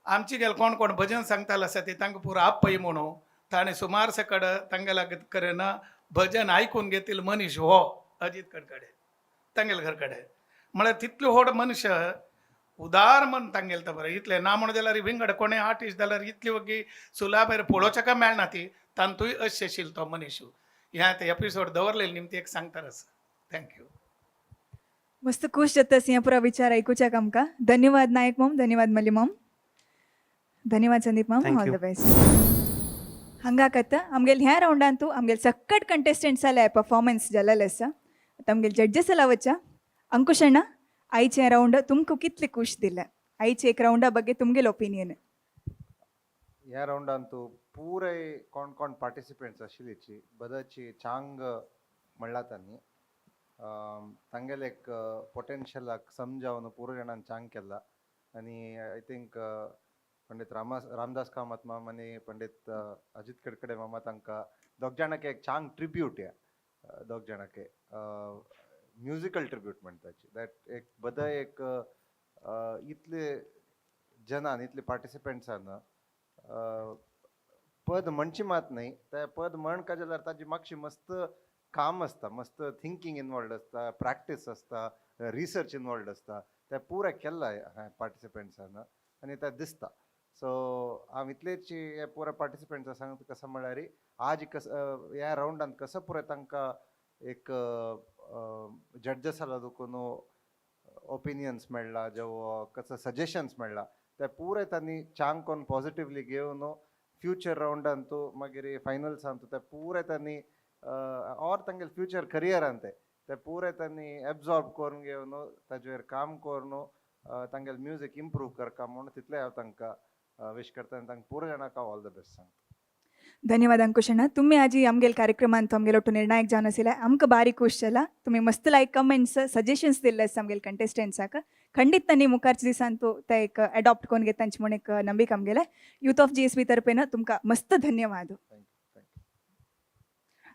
D: आमची गेल कोण कोण भजन सांगतालो आसा ती तांकां पुरो आपय म्हणून ताणें सुमार सकड तांगेल्या कडेन भजन आयकून घेतील मनीस हो अजीत कडकडे तांगेले घर कडेन म्हळ्यार तितलो व्हड मनुष्य उदार मन तांगेले तो बरें इतलें ना म्हणून जाल्यार विंगड कोणें आर्टिस्ट जाल्यार इतली वगी सुलाबेर पळोवच्याक मेळना ती तांतूय अशें आशिल्लो तो मनीस ह्या ते एपिसोड दवरलेले निमती एक सांगतारच thank you.
B: मस्त खुश जाता हें पुरा विचार आयकुच्याक आमकां. धन्यवाद नायक माम, धन्यवाद मल्ली माम, धन्यवाद संदीप माम.
J: Thank
B: all the
J: you.
B: Best. हांगा आतां आमगेले ह्या रावंडान तूं आमगेले सक्कट कंटेस्टंट्स जाले परफॉर्मन्स जालेले आसा. आतां आमगेले जड्जीस जाला वच्चा. अंकुश अण्णा, आयचे रावंड तुमकां कितले खुश दिले? आयचे एक रावंडा ಬಗ್ಗೆ तुमगेले ओपिनियन.
G: ह्या रावंडान तूं पुराय कोण कोण पार्टिसिपंट्स आशिल्लीची बदची चांग म्हणला तांणी तांगेले एक पोटेन्शियलाक समजावन पुरो जाणान चांग केला आनी I think Pandit Ramdas Kamat माम आनी पंडित अजित कडकडे मामा तांकां दोग जाणांक एक चांग ट्रिब्यूट ह्या दोग जाणांक म्युजिकल ट्रिब्यूट म्हणटाची that एक बदय एक इतले जनान इतले पार्टिसिपंट्सान पद म्हणची मात न्हय ते पद म्हण का जाल्यार ताजी मातशी मस्त काम आसता, मस्त थिंकींग इनवॉल्ड आसता, प्रॅक्टीस आसता, रिसर्च इनवॉल्ड आसता. ते पुराय केल्ला पार्टिसिपंट्सान आनी ते दिसता. सो हांव इतलेच हे पुराय पार्टिसिपंट्सां सांगता कसो म्हळ्यार आज कस ह्या रावंडान कसो पुराय तांकां एक जड्जसाला देखून ओपिनियन्स मेळ्ळा, जेव कसो सजेशन्स मेळ्ळा ते पुराय तांणी चांग कोन्न पॉजिटिवली घेवन फ्युचर रावंडान तूं मागीर फायनल्सान तूं ते पुराय तांणी ऑर तांगेले फ्युचर करियरान ते ते पुराय तांणी एब्जॉर्ब करून घेवन ताजेर काम करून तांगेले म्युजीक इम्प्रूव करका म्हूण तितलें हांव तांकां विश करता आनी तांकां पुराय जाणांक हांव ऑल the best सांगता.
B: धन्यवाद अंकुश अण्णा. तुम्ही आजी आमगेल कार्यक्रमांत आमगेल ಒಟ್ಟು ನಿರ್ಣಾಯಕ ಜಾನ್ आशिल्ले. आमकां बारी खुश जाला. तुमी मस्त लायक कमेंट्स सजेशन्स दिल्ले आसा आमगेले कंटेस्टंट्साक. खंडीत तांणी मुखारच्या दिसान तूं ते एक अडॉप्ट करून घेता म्हूण एक नंबिक आमगेले यूथ ऑफ जीएसबी तर्फेन तुमकां मस्त धन्यवाद.
G: Thank you, thank you.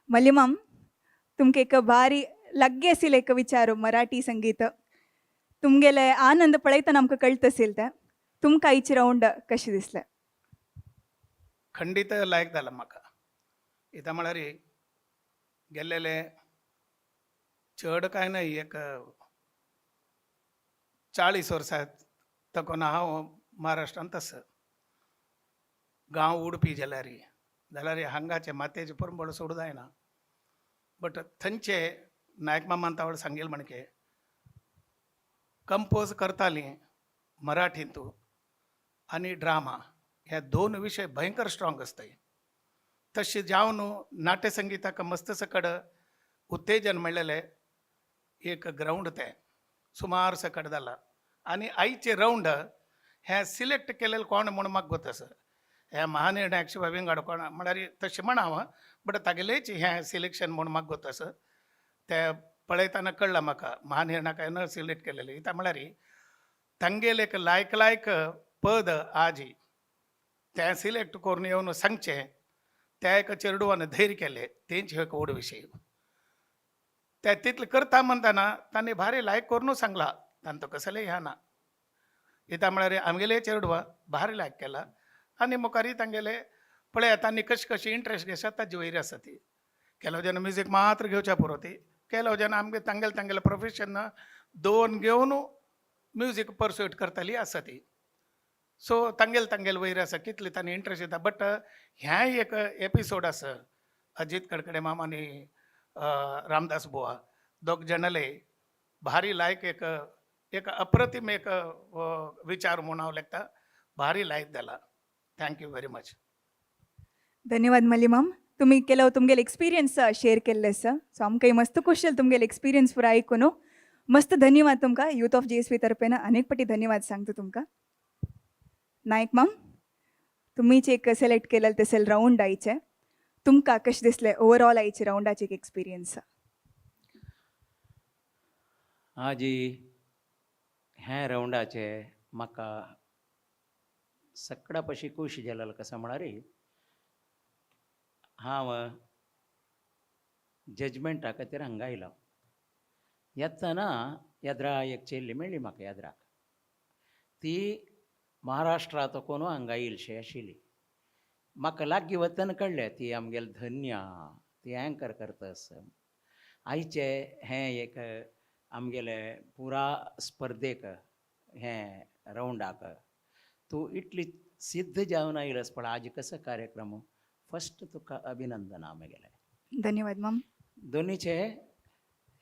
B: मल्लिमाम, तुमकां एक बारी लग्गे आशिल्ले एक विचार मराठी संगीत तुमगेले आनंद पळयतना आमकां कळत आशिल्ले ते तुमकां आयची रावंड कशें दिसलें?
D: खंडीत लायक जाला म्हाका. कित्याक म्हळ्यार गेल्लेले चड कांय न्हय एक 40 वर्सां तकून हांव महाराष्ट्रांत आसा. गांव उडपी जाल्यार जाल्यार हांगाचे मातयेचे परंबळ सोडूं जायना. बट थंयचे नायक मामान तावळ सांगेल म्हणके कंपोज करतालीं मराठींतू आनी ड्रामा ह्या दोन विशय भयंकर स्ट्रॉंग आसताय. तशें जावन नाट्यसंगिताक मस्त सकड उत्तेजन मेळ्ळेलें एक ग्रावंड तें सुमार सकड जाला. आनी आयचे रावंड हें सिलेक्ट केलेलें कोण म्हूण म्हाका गोत आसा. ह्या महानिर्णयाक शिवाय विंगड कोण म्हळ्यार तशें म्हणा हांव बट तागेलेच हें सिलेक्शन म्हूण म्हाका गोत आसा. तें पळयतना कळ्ळां म्हाका महानिर्णयाक न सिलेक्ट केलेलें. कित्याक म्हळ्यार तांगेले एक लायक लायक पद आजी तें सिलेक्ट करून येवन सांगचें त्या एका चेडवान धैर्य केलें तेंच एक व्हड विशय. ते तितलें करता म्हणटना तांणी भारी लायक करून सांगला तांचो कसलें ह्या ना. कित्याक म्हळ्यार आमगेले चेडवा भारी लायक केला आनी मुखारय तांगेले पळयात तांणी कशी कशी इंट्रस्ट घेतात ताजे वयर आसा ती. केलो जेन्ना म्युजीक मात्र घेवच्या पुरो ती केलो जेन्ना आमगे तांगेले तांगेले प्रोफेशन दोन घेवन म्युजीक परस्यूट करताली आसा ती. सो तांगेले तांगेले वयर आसा कितले तांणी इंट्रस्ट येता. बट ह्याय एक एपिसोड आसा अजीत कडकडे मामा आनी रामदास बुवा दोग जाणाले भारी लायक एक एक अप्रतीम एक विचार म्हणून हांव लेखता भारी लायक जाला. Thank you very much.
B: धन्यवाद मलिमाम, तुम्ही केलं तुमगेले एक्सपिरियन्स शेअर केल्ले आसा. सो आमकां मस्त खुश जालें तुमगेले एक्सपिरियन्स पुरा आयकून. मस्त धन्यवाद तुमकां. यूथ ऑफ जीएसबी तर्फेन अनेक पटी धन्यवाद सांगता तुमकां. नायक माम, तुम्हीच एक सिलेक्ट केलें तसेल रावंड आयचे तुमकां कशें दिसलें ओवरऑल आयचे रावंडाचे एक एक्सपिरियन्स?
E: आजी ह्या रावंडाचे म्हाका सगळ्या पशी खूश जालेलो कसो म्हळ्यार हांव जजमेंटा खातीर हांगा आयलो. येतना येद्रा एक चेल्ली मेळ्ळी म्हाका येद्राक, ती महाराष्ट्रांत कोण हांगा येयलशी आशिल्ली. म्हाका लागीं वतना कळ्ळें ती आमगेली धन्या, ती एंकर करता आसा. आयचे हें एक आमगेले पुरा स्पर्धेक हें रावंडाक तूं इतली सिद्ध जावन आयलस पण आज कसो कार्यक्रम फस्ट तुका अभिनंदन आमगेलें.
B: धन्यवाद माम.
E: दोनीचे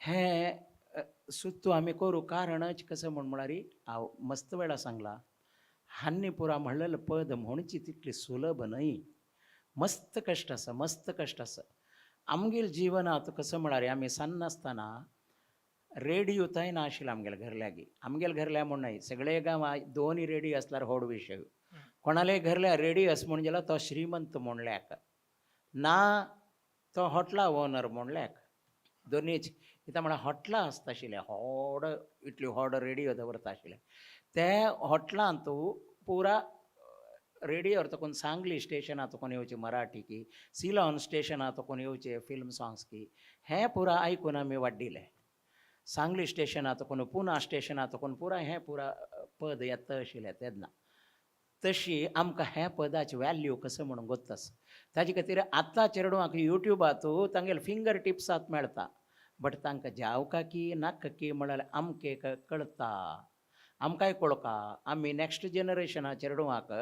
E: हें सुत्तू आमी करूं कारणच कसं म्हण म्हळ्यार हांव मस्त वेळा सांगला हान्नी पुरा म्हणलेलें पद म्हणची तितली सुलभ न्हय. मस्त कश्ट आसा, मस्त कश्ट आसा. आमगेले जिवनांत कसं म्हळ्यार आमी सान आसतना रेडियो थंय नाशिल्लो आमगेले घर लागीं. आमगेले घर लागीं म्हूण न्हय, सगळे गांवां दोनूय रेडियो आसल्यार व्हड विशय. कोणाले घरल्या रेडियो आसा म्हूण जाल्यार तो श्रीमंत म्हणल्याक ना तो हॉटला ओनर म्हणल्याक दोनीच. कित्याक म्हळ्यार हॉटलां आसता आशिल्लें व्हड, इतली व्हड रेडियो दवरता आशिल्ले. ते हॉटलांत पुरा रेडियोर तुका सांगली स्टेशनां तुका येवचे मराठी की सिलॉन स्टेशनां तुका येवचे फिल्म सॉंग्स की हें पुरा आयकून आमी वाड्डिले. सांगली स्टेशनां तुका पुना स्टेशनां तुका पुरा हें पुरा पद येता आशिल्लें तेन्ना. तशी आमकां ह्या पदाची वॅल्यू कसो म्हणून गोत्त आसा. ताजे खातीर आतां चेडवांक युट्यूबात तांगेले फिंगर टिप्सांत मेळटा, बट तांकां जावका की नाका की म्हळ्यार आमकां एक कळटा, आमकांय कळका आमी नॅक्स्ट जनरेशना चेडवांक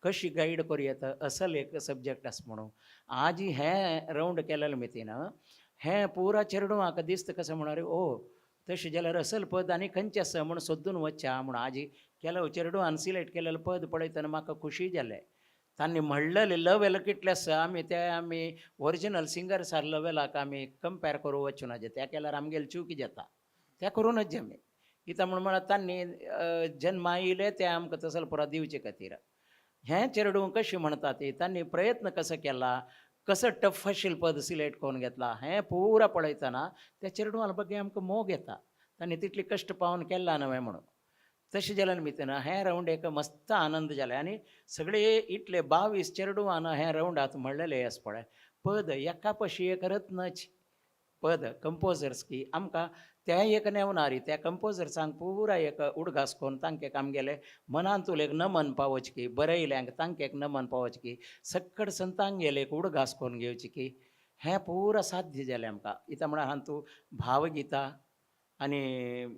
E: कशी गायड करूं येता असल एक सब्जॅक्ट आसा म्हणून. आज हें रावंड केलेलें मितीन हें पुरा चेडवांक दिसता कसें म्हळ्यार ओ तशें जाल्यार असल पद आनी खंयचें आसा म्हूण सोदून वचचें म्हूण. आज केलो चेडवान सिलेक्ट केलेलें पद पळयतना म्हाका खुशी जालें. तांणी म्हणलेलें लेवल कितलें आसा आमी ते आमी ओरिजिनल सिंगर्सार लेवलाक आमी कंपेर करूं वचूं नजे, त्या केल्यार आमगेली चुकी जाता, त्या करूं नजे आमी. कित्याक म्हूण म्हळ्यार तांणी जन्मा येयले ते आमकां तसले पुरा दिवचे खातीर. हें चेडूं कशें म्हणटा ती तांणी प्रयत्न कसो केला, कसो टफ आशिल्लें पद सिलेक्ट करून घेतला हें पुरा पळयतना त्या चेडवां बगे आमकां मोग येता, तांणी तितली कश्ट पावन केला न्हय म्हणून. तशें जाल्यार निमित्तान हें रावंड एक मस्त आनंद जालें आनी सगळे इतले 22 चेडवान हें रावंडात म्हणलेलें आसा पळय पद एका पशी एक रत्नच पद कंपोजर्स की आमकां तें एक नेवनारी त्या कंपोजर्सांक पुरा एक उडगास करून तांकां एक आमगेलें मनांतूल एक नमन पावोवचें की बरयल्यांक तांकां एक नमन पावोवचें की सक्कड संतांगेले एक उडगास करून घेवचें की हें पुरा साध्य जालें आमकां. इतां म्हळ्यार हातूंत भावगीतां आनी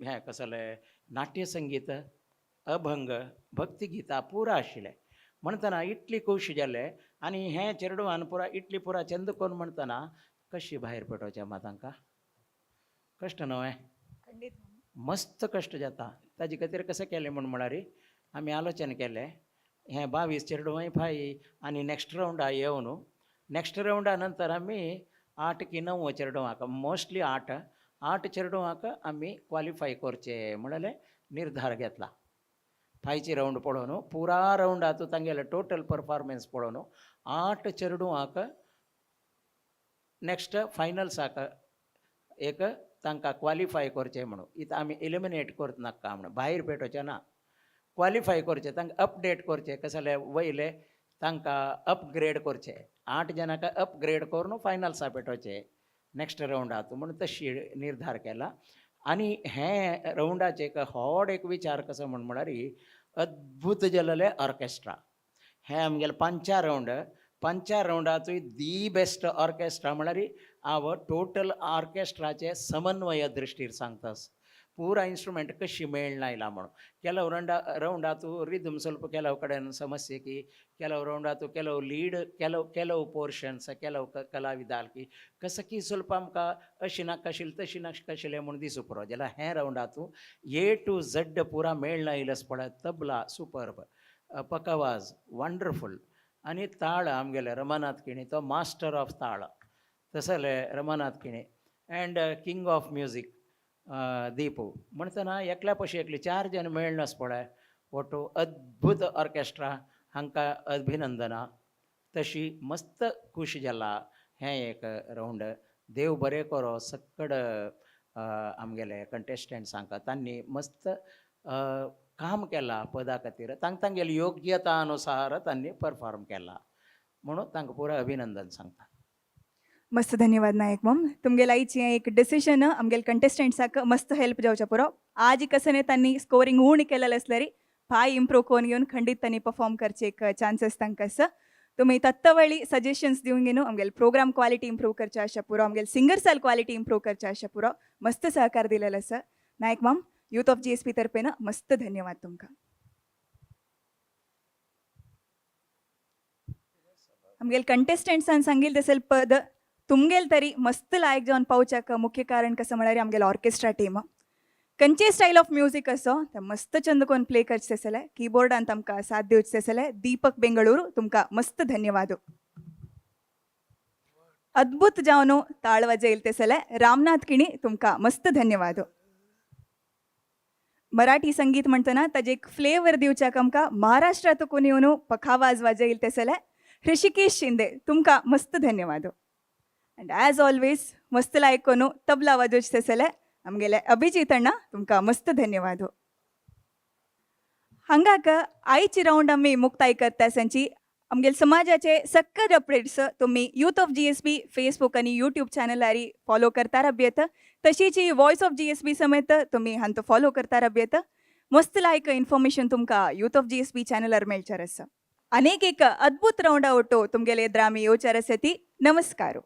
E: हें कसलें नाट्यसंगीत, अभंग, भक्तिगीतां पुरा आशिल्लें. म्हणटना इतली खोशी जालें आनी हें चेडवान पुरा इतली पुरा चंद करून म्हणटना कशी भायर पेटोवचें आमा तांकां कश्ट न्हय, मस्त कश्ट जाता. ताजे खातीर कशें केलें म्हूण म्हळ्यार आमी आलोचन केलें हें 22 चेडवांय फाय आनी नॅक्स्ट रावंडा येवन नॅक्स्ट रावंडा नंतर आमी 8 की 9 चेडवांक मोस्टली 8 चेडवांक आमी क्वॉलिफाय करचे म्हणलें निर्धार घेतला. फायची रावंड पळोवन पुरा रावंडाचो तांगेले टोटल परफॉर्मन्स पळोवन 8 चेडवांक नॅक्स्ट फायनल्साक एक तांकां क्वॉलिफाय करचें म्हणून. इतां आमी एलिमिनेट करत नाका म्हणून, भायर पेटोवचें ना. क्वॉलिफाय करचें, तांकां अपडेट करचें, कशें जाल्यार वयले तांकां अपग्रेड करचें, 8 जाणांक अपग्रेड करून फायनल्सा पेटोवचें नॅक्स्ट रावंडात म्हूण तशी निर्धार केला. आनी हें रावंडाचें एक व्हड एक विचार कसो म्हण म्हळ्यार अद्भूत जालेलें ऑर्केस्ट्रा हें आमगेलें 5 रावंड, 5 रावंडातूय the best orchestra म्हळ्यार हांव टोटल ऑर्केस्ट्राचे समन्वय दृश्टीर सांगतास. पुरा इन्स्ट्रुमेंट कशी मेळना आयला म्हणून ಕೆಲವು ರೌಂಡಾತು ರಿದಮ್ ಸ್ವಲ್ಪ ಕೆಲವು ಕಡೆ ಸಮಸ್ಯೆ ಕಿ, ಕೆಲವು ರೌಂಡಾತು ಕೆಲವು लीड, ಕೆಲವು ಕೆಲವು पोर्शन्स, ಕೆಲವು कलाविदालकी कसं की ಸ್ವಲ್ಪ आमकां अशी नाका आशिल्लें तशी नाका आशिल्लें म्हूण दिसूं पुरो. जाल्यार हें रावंडातू ए टू झड पुरा मेळना आयलें पळय, तबला सुपर्ब, पकावाज वंडरफूल, आनी ताळ आमगेले रमानाथ किणी तो मास्टर ऑफ ताळ, तसले Ramanath Kini and king of music Deepu म्हणटना एकल्या पशी एकली 4 जाण मेळनास पळय, वटू अद्भूत ऑर्केस्ट्रा, हांकां अभिनंदना. तशी मस्त खूश जाला हें एक रावंड. देव बरें करो सक्कड आमगेले कंटेस्टंट्सांक, तांणी मस्त काम केलां पदा खातीर, तांकां तांगेली योग्यता अनुसार तांणी परफॉर्म केला म्हणून तांकां पुराय अभिनंदन सांगता.
B: मस्त धन्यवाद नायक मम. तुमगेल आयची एक डिसिजन आमगेल कंटेस्टंट्साक मस्त हेल्प जावच्या पुरो. आज कसने तांणी स्कोरिंग उणी केलेलें आसल्यारी पाय इम्प्रूव कोन घेवन खंडीत तांणी परफॉर्म करचे एक चान्सेस तांकां आसा. तुमी तत्तवळी सजेशन्स दिवन घेवन आमगेल प्रोग्राम क्वालिटी इम्प्रूव करचे आशा पुरो, आमगेल सिंगर्साल क्वालिटी इम्प्रूव करचे आशा पुरो मस्त सहकार दिलेलो आसा. Naik ma'am, youth of GSB तर्फेन मस्त धन्यवाद तुमकां. आमगेल कंटेस्टंट्सान सांगील तसेल पद तुमगेल तरी मस्त लायक जावन पावच्याक मुख्य कारण कसं म्हळ्यार आमगेल ऑर्केस्ट्रा टीम. खंयचे स्टायल ऑफ म्युजीक असो ते मस्त चंद कोन प्ले करचे आसले, कीबोर्डान तांकां साथ दिवचे आसले. दीपक बेंगळुरू तुमकां मस्त धन्यवाद. अद्भुत जावन ताळ वाजयले तेसले रामनाथ किणी तुमकां मस्त धन्यवाद. मराठी संगीत म्हणटना ताजे एक फ्लेवर दिवच्याक आमकां महाराष्ट्रांत कोण येवन पखावाज वाजयले तेसले ऋषिकेश शिंदे तुमकां मस्त धन्यवाद. अँड ॲज ऑलवेज मस्त लायक कोनू तबला वाजोवचे तेसले आमगेले अभिजीत अण्णा तुमकां मस्त धन्यवाद. हांगाक आयची रावंड आमी मुक्ताय करता सांची. आमगेले समाजाचे सक्कड अपडेट्स तुमी यूथ ऑफ GSB Facebook आनी यूट्यूब चॅनलारी फॉलो करता राबयत, तशीच वॉयस ऑफ GSB समेत तुमी हांतो फॉलो करता राबयत. मस्त लायक इन्फॉर्मेशन तुमकां यूथ ऑफ GSB चॅनलार मेळचार आसा. अनेक एक अद्भुत रावंडा ಒಟ್ಟು तुमगेले एद्रामी योचार आसा ती. नमस्कार.